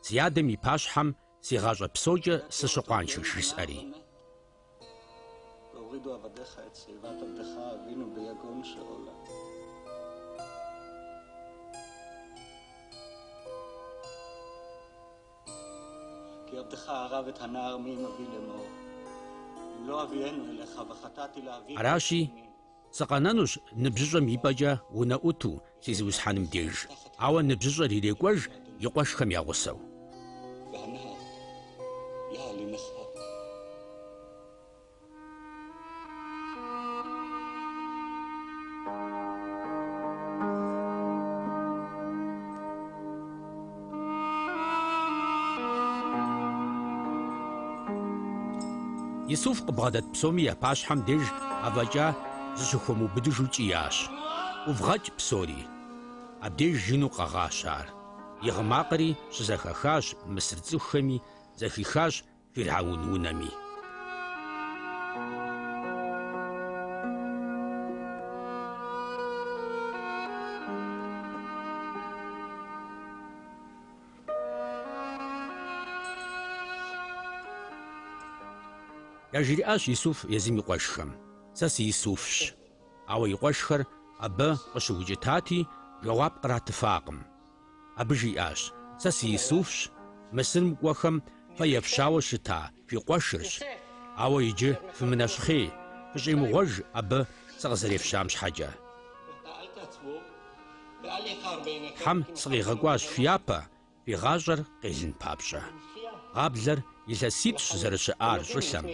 си адэм и пащхьэм си гъащӏэ псокӏэ сыщыкъуаншэщ, жысӏэри. Аращи, сыкъэнэнущ ныбжьыщӏэм и пӏэкӏэ унэӏуту си зиусхьэным деж, ауэ ныбжьыщӏэр ирекӏуэж и къуэшхэм я гъусэу. Исуф къыбгъэдэт псоми я пащхьэм деж афӏэкӏа зыщыхуэмыубыдыжу кӏиящ: ӏувгъэкӏ псори! Абдеж ину къэгъащ ар. И гъы макъри щызэхахащ мысыр цӏыхухэми, зэхихащ фирхьэун унэми. Яжриӏащ Исуф езым и къуэшхэм: Сэ сы-Исуфщ. Ауэ и къуэшхэр абы къыщыукӏытати, жэуап къратыфакъым. Абы жиӏащ: Сэ сы-Исуфщ, Мысырым кӏуэхэм фэ ефщауэ щыта фи къуэшырщ. Ауэ иджы фымынэщхъей, фыщӏемыгъуэж абы сыкъызэрефщам щхьэкӏэ. Тхьэм сыкъигъэкӏуащ фи япэ, фи гъащӏэр къелын папщӏэ. Гъаблэр илъэситӏщ зэрыщыӏар щӏылъэм,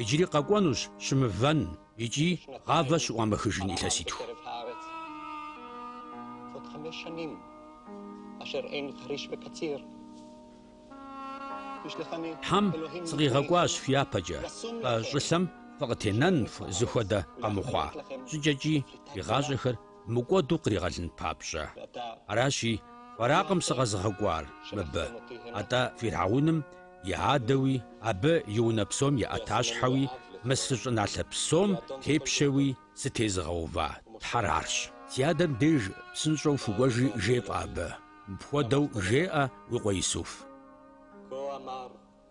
иджыри къэкӏуэнущ щымывэн икӏи гъавэ щыӏуамыхыжын илъэситху. Тхьэм сыкъигъэкӏуащ фяпэкӏэ, фэ щӏылъэм фыкъытенэн зыхуэдэ къэмыхъуа щӏыкӏэкӏи фи гъащӏэхэр мыкӏуэду къригъэлын папщӏэ. Аращи, фэракъым сыкъэзыгъэкӏуар мыбы, атӏэ фирхьэуным и адэуи, абы и унэ псом и ӏэтащхьэуи, Мысыр щӏыналъэ псом тепщэуи сытезыгъэува Тхьэр арщ. Си адэм деж псынщӏэу фыкӏуэжи жефӏэ абы, мыпхуэдэу жеӏэ уи къуэ Исуф.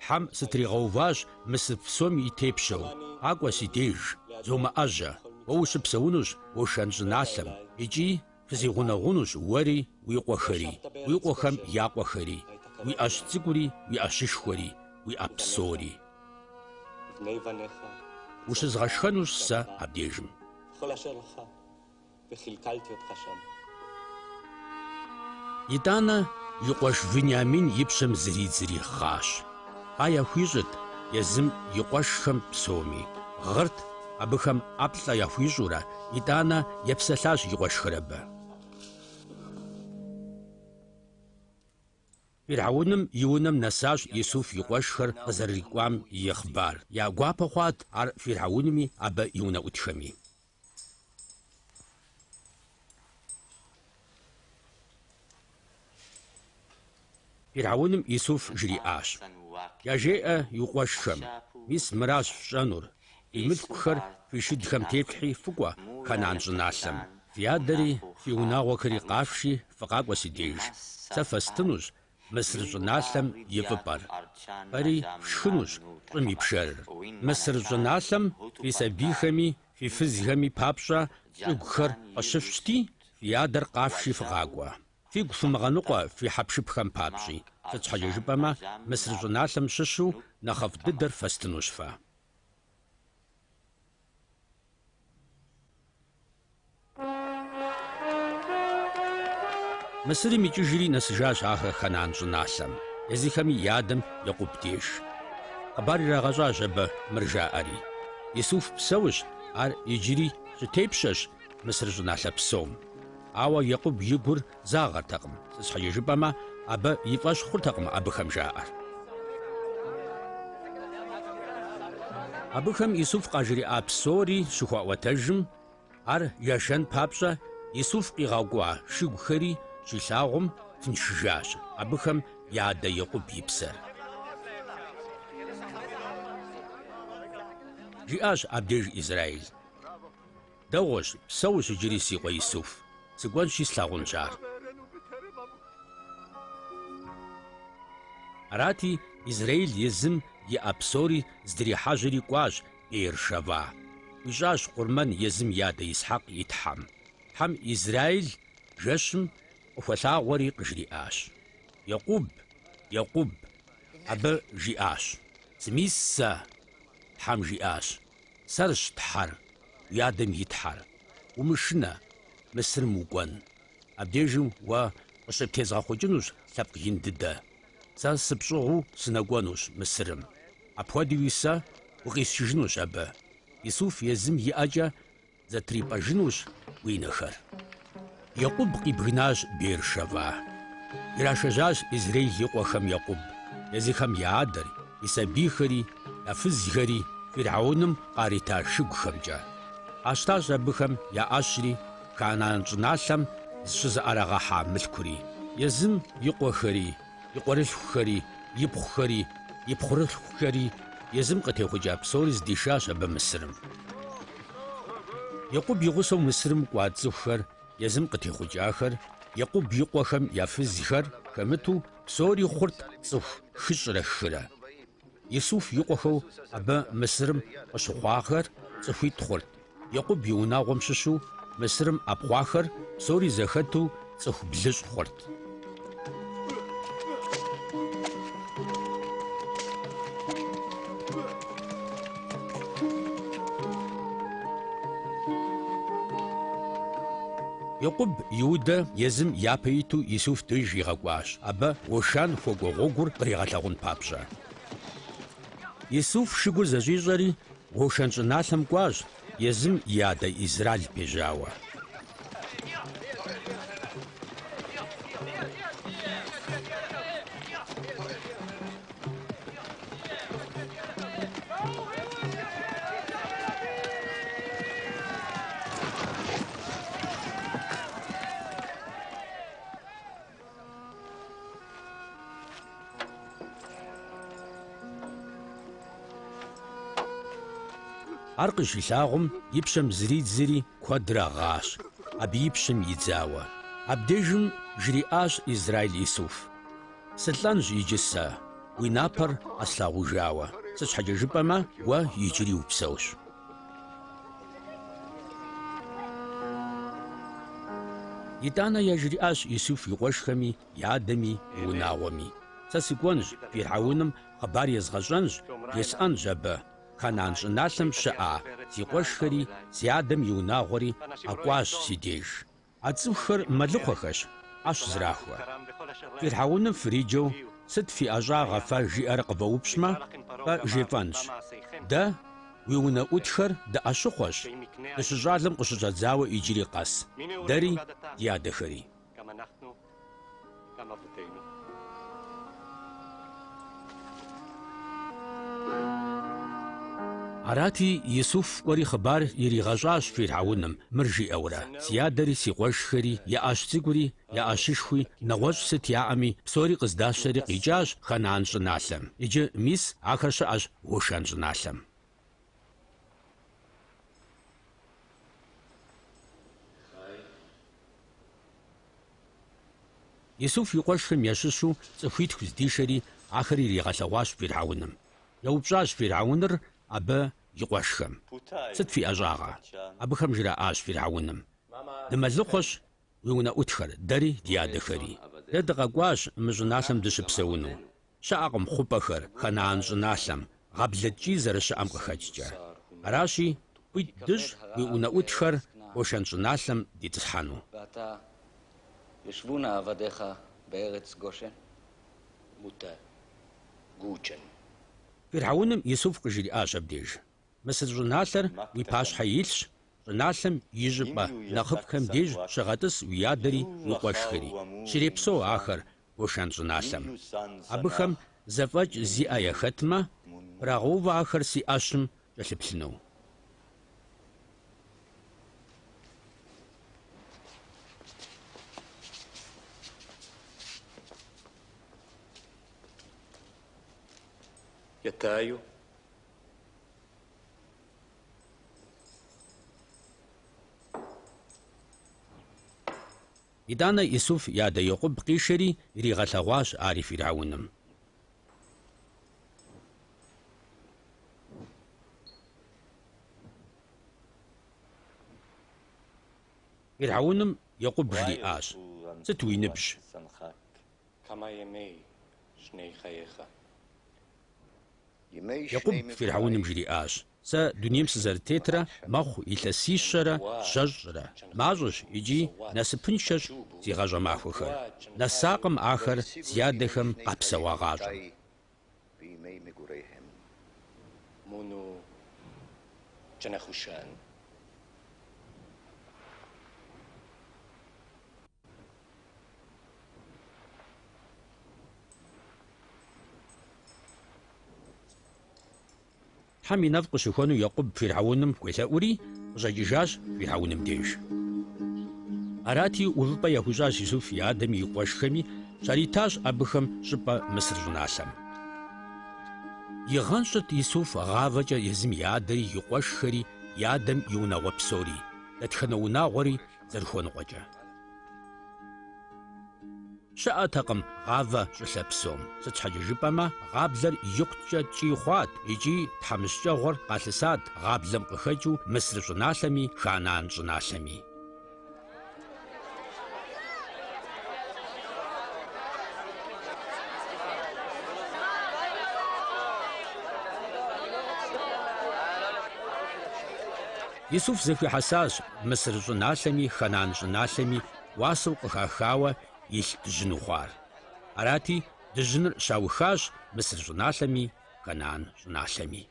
Тхьэм сытригъэуващ Мысыр псом и тепщэу, къакӏуэ си деж, зомыӏэжьэ, уэ ущыпсэунущ Гошэн щӏыналъэм, икӏи фызигъунэгъунущ уэри уи къуэхэри, уи къуэхэм я къуэхэри, уи ӏэщ цӏыкӏури, уи ӏэщышхуэри, уиӏэ псори. Ущызгъэшхэнущ сэ абдежым. Итӏанэ и къуэш Вениамин и пщэм зридзри гъащ. Ба яхуищӏырт езым и къуэшхэм псоми. Гъырт абыхэм ӏэплӏэ яхуищӏурэ, итӏанэ епсэлъащ и къуэшхэр абы. Фирхьэуным и унэм нэсащ Исуф и къуэшхэр къызэрырикӏуам и хъыбар. Я гуапэ хъуат ар фирхьэунми абы и унэӏутхэми. Фирхьэуным Исуф жриӏащ: Яжеӏэ уи къуэшхэм, мис мыращ фщӏэнур, фи мылъкухэр фи шыдхэм тефлъхьи фыкӏуэ Ханаан щӏыналъэм. Фи адэри, фи унагъуэхэри къафши фыкъакӏуэ си деж. Сэ фэстынущ Мысыр щӏыналъэм и фӏыпӏэр. Фэри фшхынущ щӏым и пшэрыр. Мысыр щӏыналъэм фи сабийхэми фи фызхэми папщӏэ щӏыгухэр къыщыфщти, фи адэр къафши фыкъакӏуэ. Фигу фымыгъэныкъуэ фи хьэпшыпхэм папщӏи, сыт щхьэкӏэ жыпӏэмэ, Мысыр щӏыналъэм щыщу нэхъыфӏ дыдэр фэстынущ фэ. Мысырым икӏыжри нэсыжащ ахэр Ханаан щӏыналъэм, езыхэми я адэм Екъуб деж. Хъыбар ирагъэщӏащ абы мыр жаӏэри: Исуф псэущ, ар иджыри щытепщэщ Мысыр щӏыналъэ псом. Ауэ Екъуб и гур загъэртэкъым, сыт щхьэкӏэ жыпӏэмэ, абы и фӏэщ хъуртэкъым абыхэм жаӏэр. Абыхэм Исуф къажриӏа псори щыхуаӏуэтэжым, ар яшэн папщӏэ Исуф къигъэкӏуа шыгухэри щилъагъум тыншыжащ абыхэм я адэ Екъуб и псэр. Жиӏащ абдеж Израил. Дэгъуэщ, псэущ иджыри си къуэ Исуф, сыкӏуэнщи слъагъунщ ар. Арати, Израил езым иӏэ псори здрихьэжьэри кӏуащ Беер-Шэва. Хуищӏащ къурмэн езым и адэ Исхьэкъ и Тхьэм. Тхьэм Израил жэщым къыхуэлъагъуэри къыжриӏащ: Екъуб, Екъуб! Абы жиӏащ: Сымис сэ! Тхьэм жиӏащ: Сэрщ Тхьэр, уи адэм и Тхьэр. Умышынэ, Мысырым укӏуэн. Абдежым уэ къыщыптезгъэхъукӏынущ лъэпкъ ин дыдэ. Сэ сыпщӏыгъуу сынэкӏуэнущ Мысырым. Апхуэдэуи сэ укъисшыжынущ абы. Исуф езым и ӏэкӏэ зэтрипӏэжынущ уи нэхэр. Екъуб къибгынащ Беер-Шэва. Ирашэжьащ Израил и къуэхэм Екъуб, езыхэм я адэр, и сабийхэри, я фызхэри фирхьэуным къарита шыгухэмкӏэ. Къащтащ абыхэм я ӏэщри, Ханаан щӏыналъэм щызыӏэрагъэхьа мылъкури, езым и къуэхэри, и къуэрылъхухэри, ипхъухэри, и пхъурылъхухэри, езым къытехъукӏа псори здишащ абы Мысырым. Екъуб и гъусэу Мысырым кӏуа цӏыхухэр, езым къытехъукӏахэр, Екъуб и къуэхэм я фызхэр хэмыту, псори хъурт цӏыху хыщӏрэ хырэ. Исуф и къуэхэу абы Мысырым къыщыхъуахэр цӏыхуитӏ хъурт. Екъуб и унагъуэм щыщу Мысырым ӏэпхъуахэр псори зэхэту цӏыху блыщӏ хъурт. Екъуб Иудэ езым япэ иту Исуф деж игъэкӏуащ, абы Гошан хуэкӏуэ гъуэгур къригъэлъагъун папщӏэ. Исуф шыгур зэщӏищӏэри, Гошэн щӏыналъэм кӏуащ, езым и адэ Израил пежьауэ. Ар къыщилъагъум, и пщэм зридзри, куэдрэ гъащ, абы и пщэм идзауэ. Абдежым жриӏащ Израил Исуф, Сылӏэнщ иджы сэ, уи напэр къэслъагъужауэ, сыт щхьэкӏэ жыпӏэмэ, уэ иджыри упсэущ. Итӏанэ яжриӏащ Исуф и къуэшхэми, и адэми, и унагъуэми, Сэ сыкӏуэнщ, фирхьэуным хъыбар езгъэщӏэнщ, жесӏэнщ абы, Ханаан щӏыналъэм щыӏа си къуэшхэри, си адэм и унагъуэри къэкӏуащ си деж. А цӏыхухэр мэлыхъуэхэщ, ӏэщ зрахуэ. Фирхьэуным фриджэу, сыт фи ӏэщӏагъэ фэ жиӏэрэ къывэупщӏмэ, фэ жефӏэнщ, Дэ, уи унэӏутхэр дыӏэщыхъуэщ, дыщыщӏалэм къыщыщӏэдзауэ иджыри къэс, дэри ди адэхэри. Арати, Исуф кӏуэри хъыбар иригъэщӏащ фирхьэуным, мыр жиӏэурэ, Си адэри, си къуэшхэри, я ӏэщ цӏыкӏури, я ӏэщышхуи, нэгъуэщӏ сыт яӏэми, псори къыздащтэри къикӏащ Ханаан щӏыналъэм. Иджы, мис, ахэр щыӏэщ Гошэн щӏыналъэм. Исуф и къуэшхэм ящыщу цӏыхуитху здишэри, ахэр иригъэлъэгъуащ фирхьэуным. Еупщӏащ фирхьэуныр абы и къуэшхэм, Сыт фи ӏэщӏагъэ? Абыхэм жраӏащ фирхьэуным, Дымэлыхъуэщ уи унэӏутхэр, дэри ди адэхэри. Дэ дыкъэкӏуащ мы щӏыналъэм дыщыпсэуну. Щыӏэкъым хъупӏэхэр Ханаан щӏыналъэм, гъаблэ ткӏий зэрыщыӏэм къыхэкӏкӏэ. Аращи, хуит дыщӏ уи унэӏутхэр Гошэн щӏыналъэм дитӏысхьэну. Фирхьэуным Исуф къыжриӏащ абдеж, Мысыр щӏыналъэр уи пащхьэ илъщ, щӏыналъэм и щӏыпӏэ нэхъыфӏхэм деж щыгъэтӏыс уи адэри уи къуэшхэри. Щрепсэу ахэр Гошэн щӏыналъэм. Абыхэм зэфӏэкӏ зиӏэ яхэтмэ, прагъэувэ ахэр си ӏэщым кӏэлъыплъыну. Етаю. Итӏанэ Исуф и адэ Екъуб къишэри иригъэлъэгъуащ ари фирхьэуным. Фирхьэуным Екъуб жриӏащ, Сыт уи ныбжь? Екъуб фирхьэуным жриӏащ, Сэ дунейм сызэрытетрэ мэхъу илъэсищэрэ щэщӏрэ, мащӏэщ икӏи насыпыншэщ си гъащӏэ махуэхэр. Нэсакъым ахэр си адэхэм къапсэуа гъащӏэм. Тхьэм и нэфӏ къыщыхуэну Екъуб фирхьэуным хуелъэӏури, къыщӏэкӏыжащ фирхьэуным деж. Арати, увыпӏэ яхуищӏащ Исуф и адэми и къуэшхэми, щаритащ абыхэм щӏыпӏэ Мысыр щӏыналъэм. Игъэнщӏырт Исуф гъавэкӏэ езым и адэри, и къуэшхэри, и адэм и унагъуэ псори, дэтхэнэ унагъуэри зэрыхуэныкъуэкӏэ. Щыӏэтэкъым гъавэ щӏылъэ псом, сыт щхьэкӏэ жыпӏэмэ, гъаблэр икъукӏэ ткӏий хъуат икӏи тхьэмыщкӏэгъуэр къалъысат гъаблэм къыхэкӏыу Мысыр щӏыналъэми Ханаан щӏыналъэми. Исуф зэхуихьэсащ Мысыр щӏыналъэми Ханаан щӏыналъэми уасэу къыхахауэ илъ дыжьыну хъуар. Арати, дыжьыныр щаухащ Мысыр щӏыналъэми Ханаан щӏыналъэми.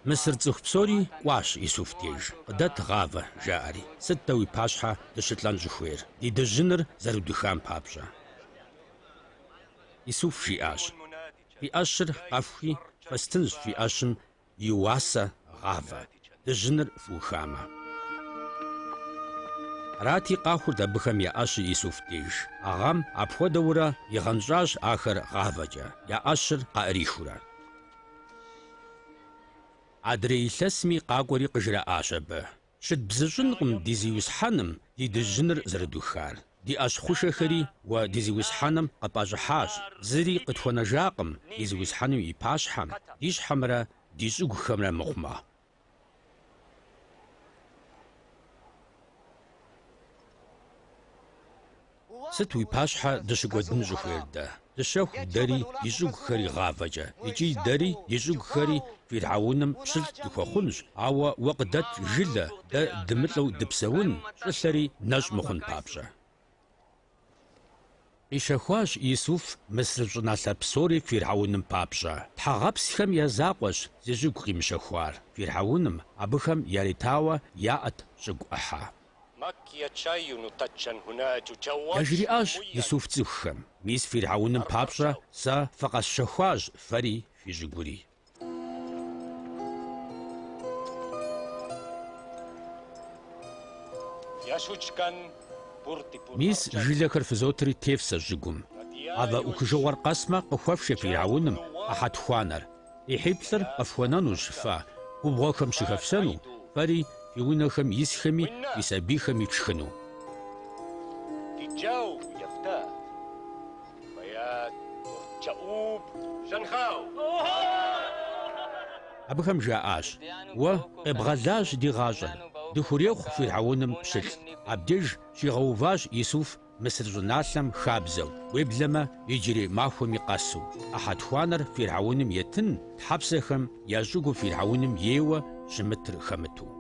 Мысыр цӏыху псори кӏуащ Исуф деж, Къыдэт гъавэ, жаӏэри. Сыт дэ уи пащхьэ дыщылӏэн щӏыхуейр, ди дыжьыныр зэрыдухам папщӏэ? Исуф жиӏащ, Фи ӏэщыр къэфхуи, фэстынщ фи ӏэщым и уасэ гъавэ, дыжьыныр фыухамэ. Арати, къахурт абыхэм я ӏэщыр Исуф деж. А гъэм апхуэдэурэ игъэнщӏащ ахэр гъавэкӏэ, я ӏэщыр къаӏрихыурэ. Адрей илъэсми къакӏуэри къыжраӏащ абы: Щыдбзыщӏынкъым ди зиусхьэным ди дыжьыныр зэрыдухар. Ди ӏэщ хъушэхэри уэ ди зиусхьэным къыпӏэщӏыхьащ. Зыри къытхуэнэжакъым ди зиусхьэным и пащхьэм, ди щхьэмрэ ди щӏыгухэмрэ мыхъумэ. Сыт уи пащхьэ дыщыкӏуэдын щӏыхуейр дэ? Дыщэху дэри ди щӏыгухэри гъавэкӏэ, икӏи дэри ди щӏыгухэри фирхьэуным пщылӏ дыхуэхъунщ, ауэ уэ къыдэт жылэ, дэ дымылӏэу дыпсэун, щӏылъэри нэщӏ мыхъун папщӏэ. Къищэхуащ Исуф Мысыр щӏыналъэ псори фирхьэуным папщӏэ. Тхьэгъэпсхэм я закъуэщ зи щӏыгу къимыщэхуар. Фирхьэуным абыхэм яритауэ яӏэт щӏыгу ӏыхьэ. Яжриӏащ Исуф цӏыхухэм: Мис фирхьэуным папщӏэ сэ фыкъэсщэхуащ фэри фи щӏыгури. Мис жылэхэр фызотри тефсэ щӏыгум. Гъавэ ӏухыжыгъуэр къэсмэ, къыхуэфшэ фирхьэуным ӏыхьэ тхуанэр. ӏыхьиплӏыр къыфхуэнэнущ фэ, губгъуэхэм щыхэфсэну, фэри фи унэхэм исхэми фи сабийхэми фшхыну. Абыхэм жаӏащ, Уэ къебгъэлащ ди гъащӏэр, дыхурехъу фирхьэуным пщылӏ. Абдеж щигъэуващ Исуф Мысыр щӏыналъэм хабзэу, уеблэмэ иджырей махуэми къэсу, ӏыхьэ тхуанэр фирхьэуным етын, тхьэпсэхэм я щӏыгуу фирхьэуным ейуэ щымытыр хэмыту.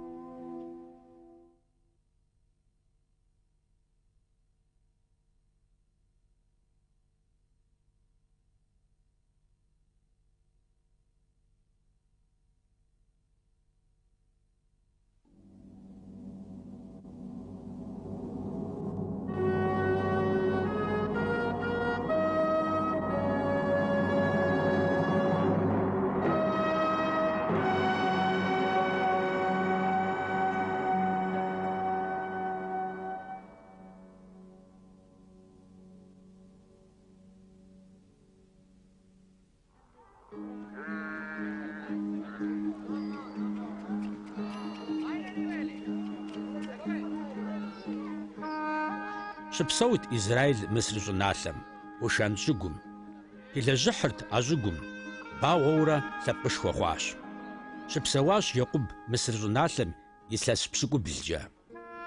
Щыпсэут Израил Мысыр щӏыналъэм, Гошан щӏыгум. Телэжьыхьырт а щӏыгум, багъуэурэ лъэпкъышхуэ хъуащ. Щыпсэуащ Екъуб Мысыр щӏыналъэм илъэс пщыкӏублкӏэ.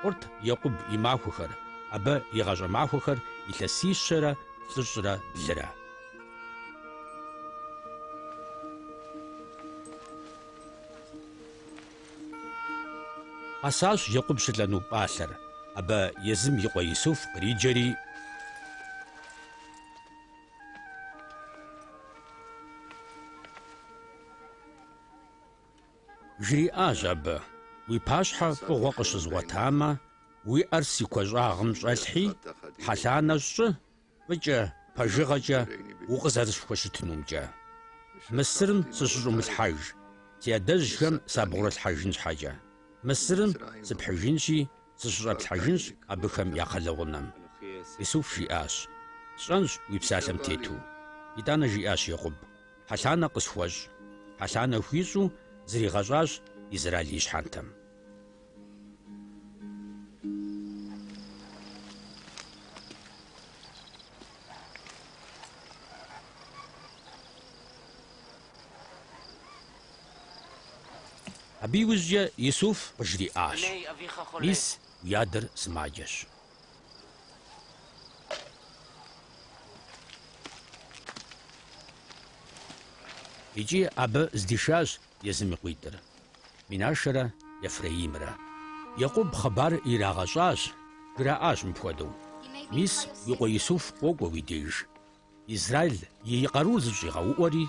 Хъурт Екъуб и махуэхэр, абы и гъащӏэ махуэхэр илъэсищэрэ плӏыщӏрэ блырэ. Къэсащ Екъуб щылӏэну пӏалъэр, абы езым и къуэ Исуф къриджэри. Жриӏащ абы, Уи пащхьэ фӏыгъуэ къыщызгъуэтамэ, уи ӏэр си куэ щӏагъым щӏэлъхьи, тхьэлъанэ щӏы, фӏыкӏэ, пэжыгъэкӏэ укъызэрысхущытынумкӏэ. Мысырым сыщыщӏумылъхьэж, си адэжьхэм сабгъурылъхьэжын щхьэкӏэ. Мысырым сыпхьыжынщи, сыщыщӏэплъхьэжынщ абыхэм я кхъэлэгъунэм. Исуф жиӏащ, Сщӏэнщ уи псалъэм тету. Итӏанэ жиӏащ Екъуб, Тхьэлъанэ къысхуэщӏ. Тхьэлъанэ хуищӏу зригъэщӏащ Израил и щхьэнтэм. Абы иужькӏэ Исуф къыжриӏащ, Мис, уи адэр сымаджэщ. Икӏи абы здишащ езым и къуитӏыр, Минашэрэ Ефраимрэ. Екъуб хъыбар ирагъэщӏащ, жраӏащ мыпхуэдэу, Мис, уи къуэ Исуф къокӏуэ уи деж. Израил и къарур зыщӏигъэуӏуэри,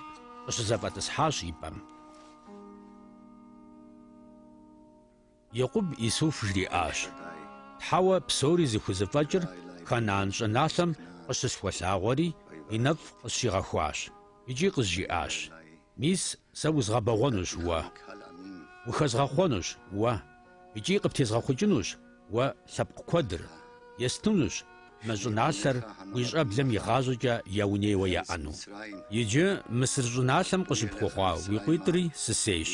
къыщызэфӏэтӏысхьащ и пӏэм. Екъуб Исуф жриӏащ, Тхьэуэ псори зыхузэфӏэкӏыр Ханаан щӏыналъэм къыщысхуэлъагъуэри, и нэфӏ къысщигъэхуащ, икӏи къызжиӏащ, Мис, сэ узгъэбэгъуэнущ уэ, ухэзгъэхъуэнущ уэ, икӏи къыптезгъэхъукӏынущ уэ лъэпкъ куэдыр, естынущ мы щӏыналъэр уи щӏэблэм игъащӏэкӏэ я унейуэ яӏэну. Иджы Мысыр щӏыналъэм къыщыпхуэхъуа уи къуитӏри сысейщ.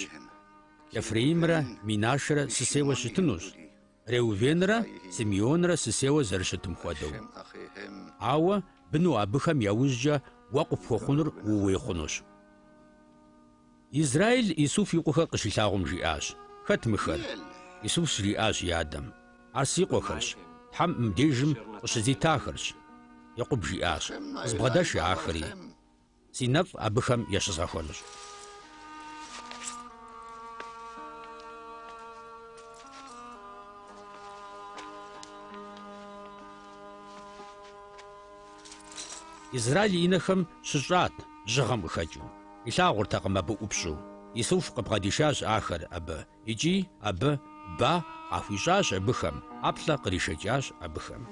Ефреимрэ Минашэрэ сысейуэ щытынущ, Реувенрэ Симеонрэ сысейуэ зэрыщытым хуэдэу. Ауэ быну абыхэм я ужькӏэ уэ къыпхуэхъунур ууей хъунущ. Израил Исуф и къуэхэр къыщилъагъум жиӏащ, Хэт мыхэр? Исуф жриӏащ и адэм, Ар си къуэхэрщ, Тхьэм мыбдежым къыщызитахэрщ. Екъуб жиӏащ, Къызбгъэдэшэ ахэри, си нэфӏ абыхэм ящызгъэхуэнущ. Израил и нэхэм щыщӏат жьыгъэм къыхэкӏыу. Илъагъуртэкъым абы ӏупщӏу. Исуф къыбгъэдишащ ахэр абы икӏи абы ба къахуищӏащ абыхэм, ӏэплӏэ къришэкӏащ абыхэм.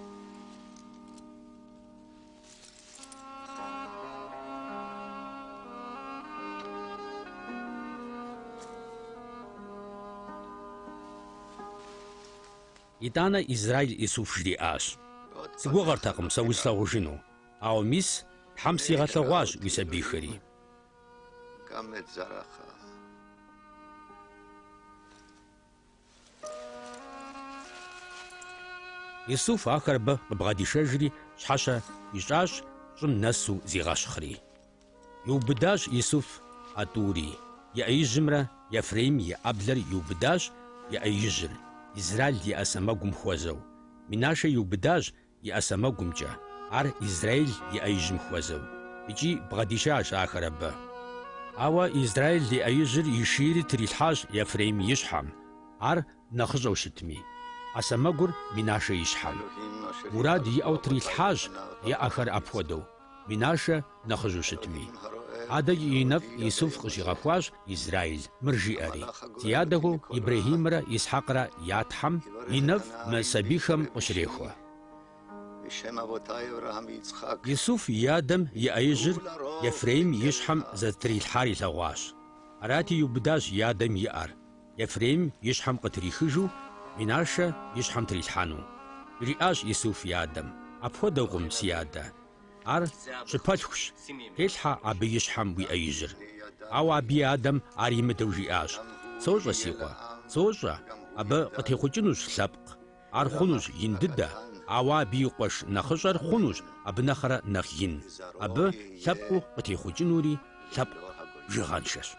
Итӏанэ Израил Исуф жриӏащ, Сыгугъэртэкъым сэ услъагъужыну, ауэ мис, Тхьэм сигъэлъэгъуащ уи сабийхэри. Исуф ахэр абы къыбгъэдишэжри щхьэщэ хуищӏащ, щӏым нэсу зигъэщхъри. Иубыдащ Исуф а тӏури, и ӏэ ижьымрэ Ефреим и ӏэблэр иубыдащ и ӏэ ижьыр, Израил и ӏэ сэмэгум хуэзэу. Минашэ иубыдащ и ӏэ сэмэгумкӏэ, ар Израил и ӏэ ижьым хуэзэу, икӏи бгъэдишащ ахэр абы. Ауэ Израил и ӏэ ижьыр ишийри трилъхьащ Ефреим и щхьэм, ар нэхъыщӏэу щытми, ӏэ сэмэгур Минашэ и щхьэм. Мурад иӏэу трилъхьащ и ӏэхэр апхуэдэу, Минашэ нэхъыжьу щытми. Адэкӏи и нэфӏ Исуф къыщигъэхуащ Израил, мыр жиӏэри, Си адэхэу Ибрэхьимрэ Исхьэкърэ я Тхьэм и нэфӏ мы сабийхэм къыщрехуэ. Исуф и адэм и ӏэ ижьыр Ефреим и щхьэм зэрытрилъхьар илъэгъуащ. Арати, иубыдащ и адэм и ӏэр, Ефреим и щхьэм къытрихыжу Минашэ и щхьэм трилъхьэну. Жриӏащ Исуф и адэм, Апхуэдэукъым, си адэ. Ар щыпэлъхущ, телъхьэ абы и щхьэм уи ӏэ ижьыр. Ауэ абы и адэм ар имыдэу жиӏащ, Сощӏэ, си къуэ, сощӏэ, абы къытехъукӏынущ лъэпкъ, ар хъунущ ин дыдэ, ауэ абы и къуэш нэхъыщӏэр хъунущ абы нэхърэ нэхъ ин, абы лъэпкъыу къытехъукӏынури лъэпкъ бжыгъэншэщ.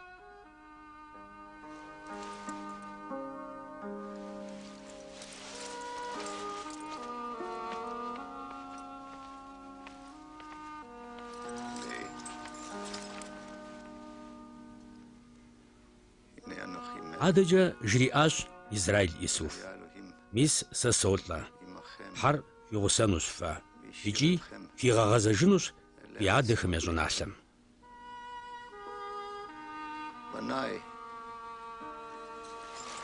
Адэкӏэ жриӏащ Израил Исуф, Мис сэ солӏэ, Тхьэр фигъусэнущ фэ, икӏи фигъэгъэзэжынущ фи адэхэм я щӏыналъэм. בניי,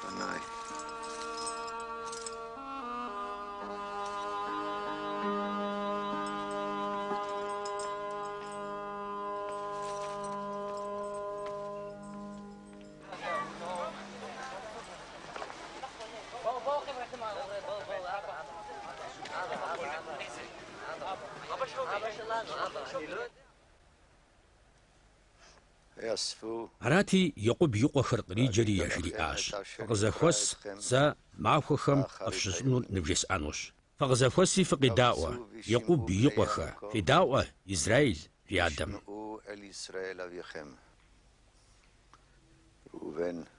בניי. Арати, Екъуб и къуэхэр къриджэри яжриӏащ, Фыкъызэхуэс, сэ махуэхэм къыфщыщӏынур нывжесӏэнущ. Фыкъызэхуэси фыкъедаӏуэ, Екъуб и къуэхэ, федаӏуэ, Израил, фи адэм.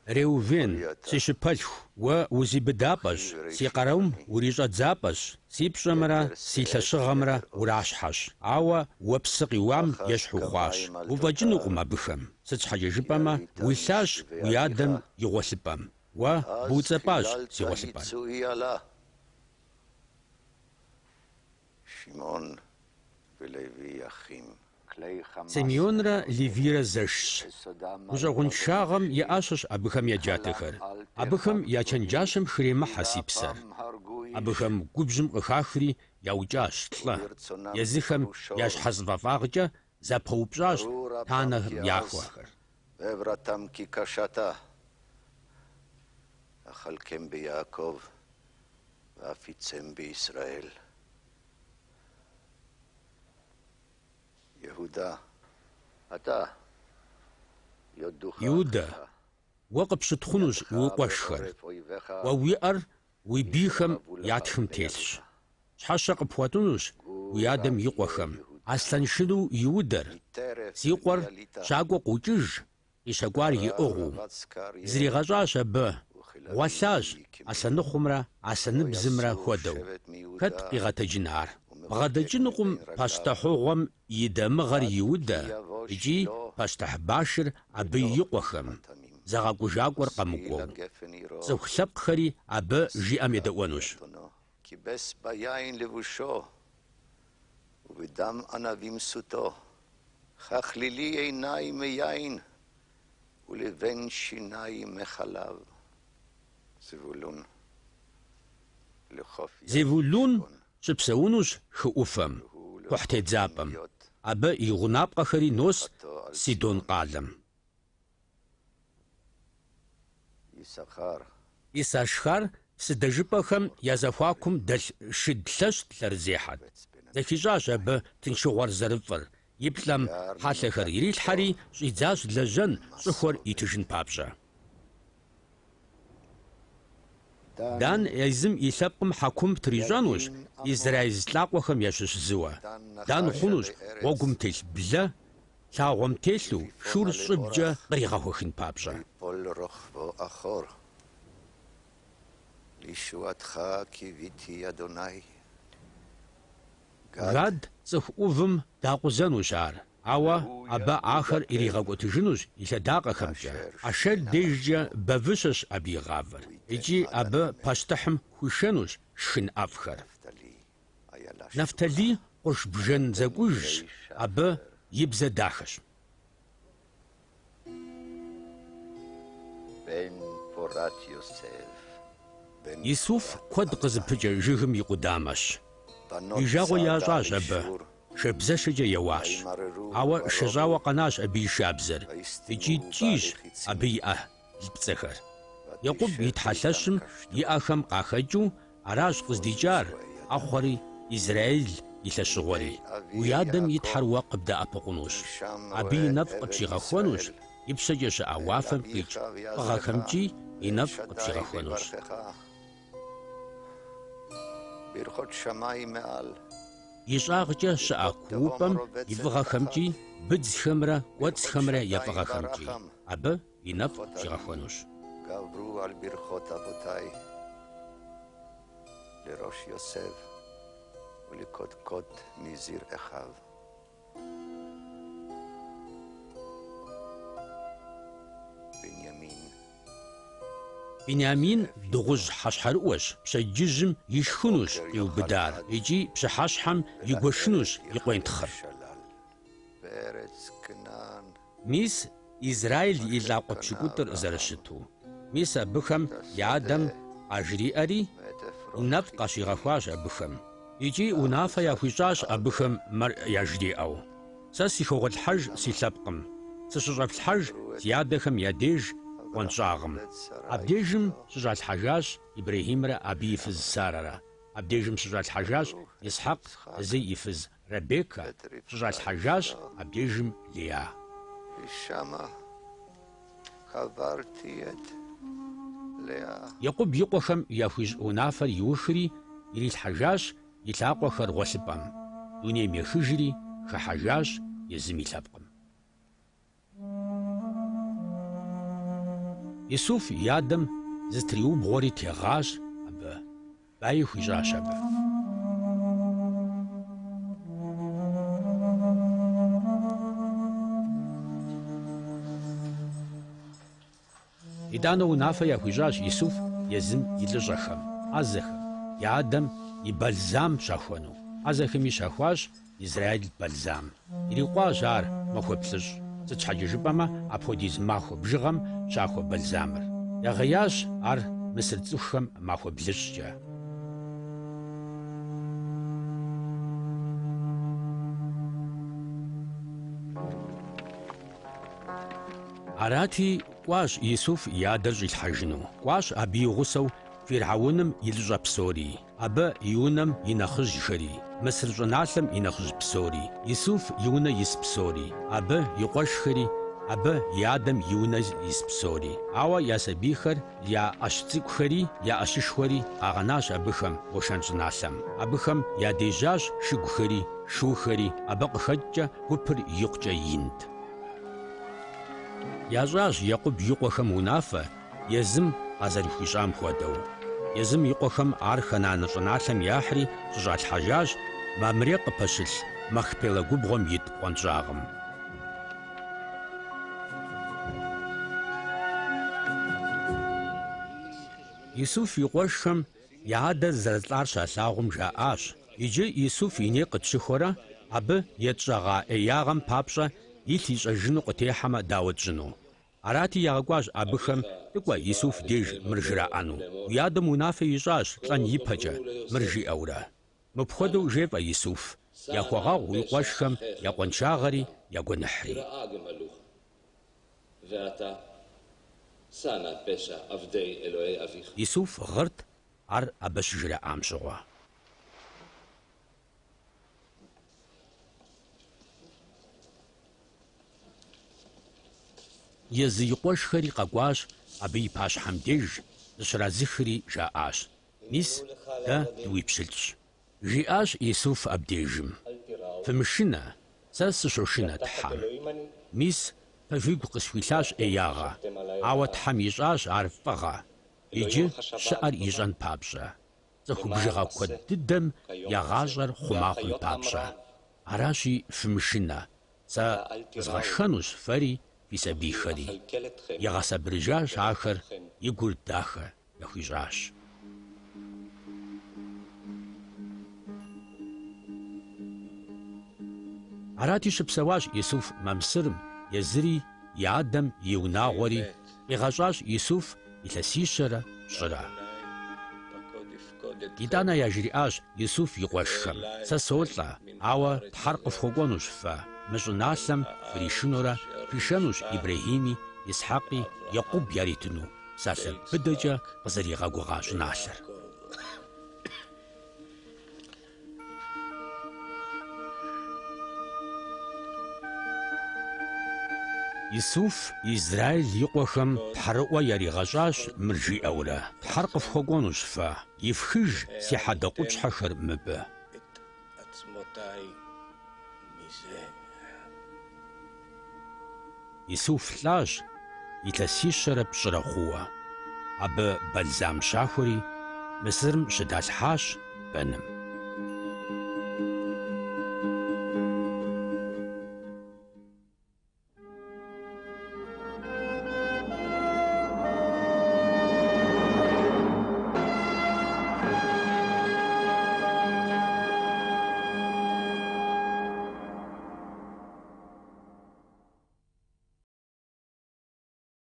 Реувен, си щыпэлъху, уэ узибыдапӏэщ, си къарум урищӏэдзапӏэщ, си пщӏэмрэ си лъэщыгъэмрэ уращхьэщ, ауэ уэ псы къиуам ещхь ухъуащ. Уфӏэкӏынукъым абыхэм, сыт щхьэкӏэ жыпӏэмэ, уилъащ уи адэм и гъуэлъыпӏэм, уэ быуцӏэпӏащ си гъуэлъыпӏэр. Симеонрэ Левийрэ зэшщ. Гущӏэгъуншагъэм и ӏэщэщ абыхэм я джатэхэр. Абыхэм я чэнджащэм хремыхьэ си псэр. Абыхэм губжьым къыхахри яукӏащ лӏы. Езыхэм я щхьэзыфӏэфӏагъкӏэ зэпаупщӏащ танэм яхуэхэр. Иудэ, Уэ къыпщытхъунущ уи къуэшхэр. Уэ уи ӏэр уи бийхэм я тхым телъщ. Щхьэщэ къыпхуэтӏынущ уи адэм и къуэхэм. Аслъэн шыру Иудэр, си къуэр, щакӏуэ къокӏыж, къищэкӏуар иӏыгъыу. Зригъэщӏащ абы, гъуэлъащ аслъэныхъумрэ аслъэныбзымрэ хуэдэу. Хэт къигъэтэджын ар? Бгъэдэкӏынукъым пащтыхьыгъуэм и дамыгъэр Иудэ икӏи пащтыхь башыр абы и къуэхэм, зэгъэкӏужакӏуэр къэмыкӏуэу. Цӏыху лъэпкъхэри абы жиӏэм едэӏуэнущ. כיבס ביין לבושו, ובדם ענבים סוטו. חכלילי עיניים מיין, ולבן שיניים מחלב. זבולון, לחוף ים Зевулун ישכון, щыпсэунущ хы ӏуфэм, והוא кхъухь לחוף тедзапӏэм. אניות, Абы и гъунапкъэхэри нос ורחתו על Сидон צידון. къалэм. יששכר, Исашхар псы дэжыпӏэхэм я зэхуакум дэлъ шыд лъэщт лъэрызехьэт. רובץ בין Зэхищӏащ абы тыншыгъуэр зэрыфӏыр, и плӏэм יער хьэлъэхэр מנוחת ирилъхьэри, עיתו, щӏидзащ лэжьэн щӏыхуэр מסורת. итыжын папщӏэ. דן Дан езым и лъэпкъым хьэкум трищӏэнущ ידין עמו, израил лӏакъуэхэм ящыщ зыуэ. דן Дан נחש хъунущ עלי ארץ, гъуэгум телъ блэ, лъагъуэм телъу шур עפיפון עלי щӏыбкӏэ אורח, къригъэхуэхын папщӏэ. ויפול רוכבו אחור. לישועתך קיוויתי אדוני. גד Гад цӏыху ӏувым дакъузэнущ ар, ауэ והוא абы ахэр יגד иригъэкӏуэтыжынущ и лъэдакъэхэмкӏэ. אשר Ашэр שמנה дежкӏэ נפשו, бэвыщэщ абы и гъавэр, ויתן икӏи עד абы הנמר. пащтыхьым хуишэнущ шхын ӏэфӏхэр. נפתלי, איילה Нафтали שלוחה, къурш бжэн בן зэкӏужщ, בני абы שחר. и бзэ дахэщ. בן פורת יוסף, בן Исуф פורת куэд אדוני. къызыпыкӏэ жыгым и къудамэщ. בנות И жагъуэ צעדה ящӏащ абы, לשור, шабзэшэкӏэ еуащ. וימררו Ауэ шэщӏауэ ורבו, къэнащ абы и шабзэр, икӏи ויסתמו ткӏийщ בעלי חיצים, абы и ӏэ лыпцӏэхэр. Екъуб и ותשב Тхьэ איתם лъэщым קשתו, и ӏэхэм къахэкӏыу, аращ ויפול къыздикӏар זרועי ידו. ӏэхъуэри Израил и лъэщыгъуэри. בני אבי Уи адэм и Тхьэр יעקב, уэ къыбдэӏэпыкъунущ. משם Абы и רואה нэфӏ עבד къыпщигъэхуэнущ, ישראל. ипщэкӏэ щыӏэ אל уафэм אביך къикӏ ויעזרך, фӏыгъэхэмкӏи и ואל нэфӏ שדי къыпщигъэхуэнущ. ויברכך. ברכות שמיים מעל, И щӏагъкӏэ щыӏэ ברכות תהום куупӏэм и רובצת фӏыгъэхэмкӏи, תחת, быдзхэмрэ ברכות кӏуэцӏхэмрэ я שדי фӏыгъэхэмкӏи ברחם, абы и нэфӏ ברכות אבי къыпщигъэхуэнущ. גברו על ברכות אבותיי. לראש יוסף ולקודקוד נזיר אחיו. בנימין Бениамин זאב дыгъужь יטרף, хьэщхьэрыӏуэщ, пщэдджыжьым ишхынущ בוקר יאכל къиубыдар, עד, икӏи пщыхьэщхьэм ולערב игуэшынущ и יכלה къуентхъыр. שלל. בארץ כנען Мис Израил и אשר лӏакъуэ קנה пщыкӏутӏыр אברהם, зэрыщыту. Мис абыхэм את я адэм השדה къажриӏэри, מאת и עפרון нэфӏ חיתי, къащигъэхуащ абыхэм. Икӏи унафэ ואחוזת яхуищӏащ абыхэм мыр яжриӏэу. Сэ сыхогъуэлъхьэж си נעמה. лъэпкъым, сыщыщӏэфлъхьэж אמרו את си адэхэм я деж אברהם бгъуэнщӏагъым. ואת שרה Абдежым אשתו, щыщӏалъхьэжащ Ибрэхьимрэ абы и фыз ושם Сарэрэ. Абдежым щыщӏалъхьэжащ אמרו את Исхьэкъ יצחק езы и фыз Ребеккэ, ואת רבקה щыщӏалъхьэжащ אשתו, абдежым Леа. ושמה קברתי את לאה. Екъуб и къуэхэм яхуищӏ унафэр иухри, ирилъхьэжащ и лъакъуэхэр гъуэлъыпӏэм. Дунейм ехыжри, хыхьэжащ езым и лъэпкъым. Исуф и адэм зытриубгъуэри тегъащ абы, баи хуищӏащ абы. Итӏанэ унафэ яхуищӏащ Исуф езым и лӏыщӏэхэм, ӏэзэхэм, я адэм и бальзам щахуэну. ӏэзэхэми щахуащ Израил бальзам. Ирикъуащ ар махуэ плӏыщӏ, сыт щхьэкӏэ жыпӏэмэ апхуэдиз махуэ бжыгъэм щахуэ бальзамыр. Ягъеящ ар мысыр цӏыхухэм махуэ блыщӏкӏэ. Арати, кӏуащ Исуф и адэр щӏилъхьэжыну. Кӏуащ абы и гъусэу Фирхьэуным и лӏыщӏэ псори, абы и унэм и нэхъыжьхэри, Мысыр щӏыналъэм и нэхъыжь псори, Исуф и унэ ис псори, абы и къуэшхэри, абы и адэм и унэ ис псори. Ауэ я сабийхэр, я ӏэщ цӏыкӏухэри, я ӏэщышхуэри къагъэнащ абыхэм Гошэн щӏыналъэм. Абыхэм ядежьащ шыгухэри, шухэри, абы къыхэкӏкӏэ гупыр икъукӏэ инт. Ящӏащ Екъуб и къуэхэм унафэ, езым къазэрыхуищӏам хуэдэу. Езым и къуэхэм ар Ханаан щӏыналъэм яхьри щыщӏалъхьэжащ Мамре къыпэщылъ Махпелэ губгъуэм ит бгъуэнщӏагъым. Исуф и къуэшхэм я адэр зэрылӏар щалъагъум жаӏащ, Иджы Исуф и ней къытщыхуэрэ абы етщӏэгъа ӏеягъэм папщӏэ илъ ищӏэжыну къытехьэмэ, дауэ тщӏыну? Арати, ягъэкӏуащ абыхэм лӏыкӏуэ Исуф деж мыр жраӏэну. Уи адэм унафэ ищӏащ лӏэн ипэкӏэ, мыр жиӏэурэ. Мыпхуэдэу жефӏэ Исуф, Яхуэгъэгъу уи къуэшхэм я къуаншагъэри я гуэныхьри. Исуф гъырт ар абы щыжраӏам щыгъуэ. Езы и къуэшхэри къэкӏуащ абы и пащхьэм деж, зыщрадзыхри жаӏащ, Мис, дэ дыуипщылӏщ. Жиӏащ Исуф абдежым, Фымышынэ, сэ сыщошынэ Тхьэм. Мис, фэ фигу къысхуилъащ ӏеягъэ, ауэ Тхьэм ищӏащ ар фӏыгъэ, иджы щыӏэр ищӏэн папщӏэ. Цӏыху бжыгъэ куэд дыдэм я гъащӏэр хъума хъун папщӏэ. Аращи, фымышынэ, сэ згъэшхэнущ фэри фи сабийхэри. Игъэсабырыжащ ахэр, и гур дахэ яхуищӏащ. Арати, щыпсэуащ Исуф Мамсырым, езыри, и адэм и унагъуэри, къигъэщӏащ Исуф илъэсищэрэ пщӏырэ. Итӏанэ яжриӏащ Исуф и къуэшхэм, Сэ солӏэ, ауэ Тхьэр къыфхуэкӏуэнущ фэ, мы щӏыналъэм фришынурэ фишэнущ Ибрэхьими, Исхьэкъи, Екъуб яритыну псалъэ быдэкӏэ къызэригъэгугъа щӏыналъэр. Исуф Израил и къуэхэм тхьэрыӏуэ яригъэщӏащ мыр жиӏэурэ, Тхьэр къыфхуэкӏуэнущ фэ, ифхыж си хьэдэ къупщхьэхэр мыбы. Исуф лӏащ илъэсищэрэ пщӏырэ хъууэ. Абы бальзам щахуэри, Мысырым щыдалъхьащ бэным.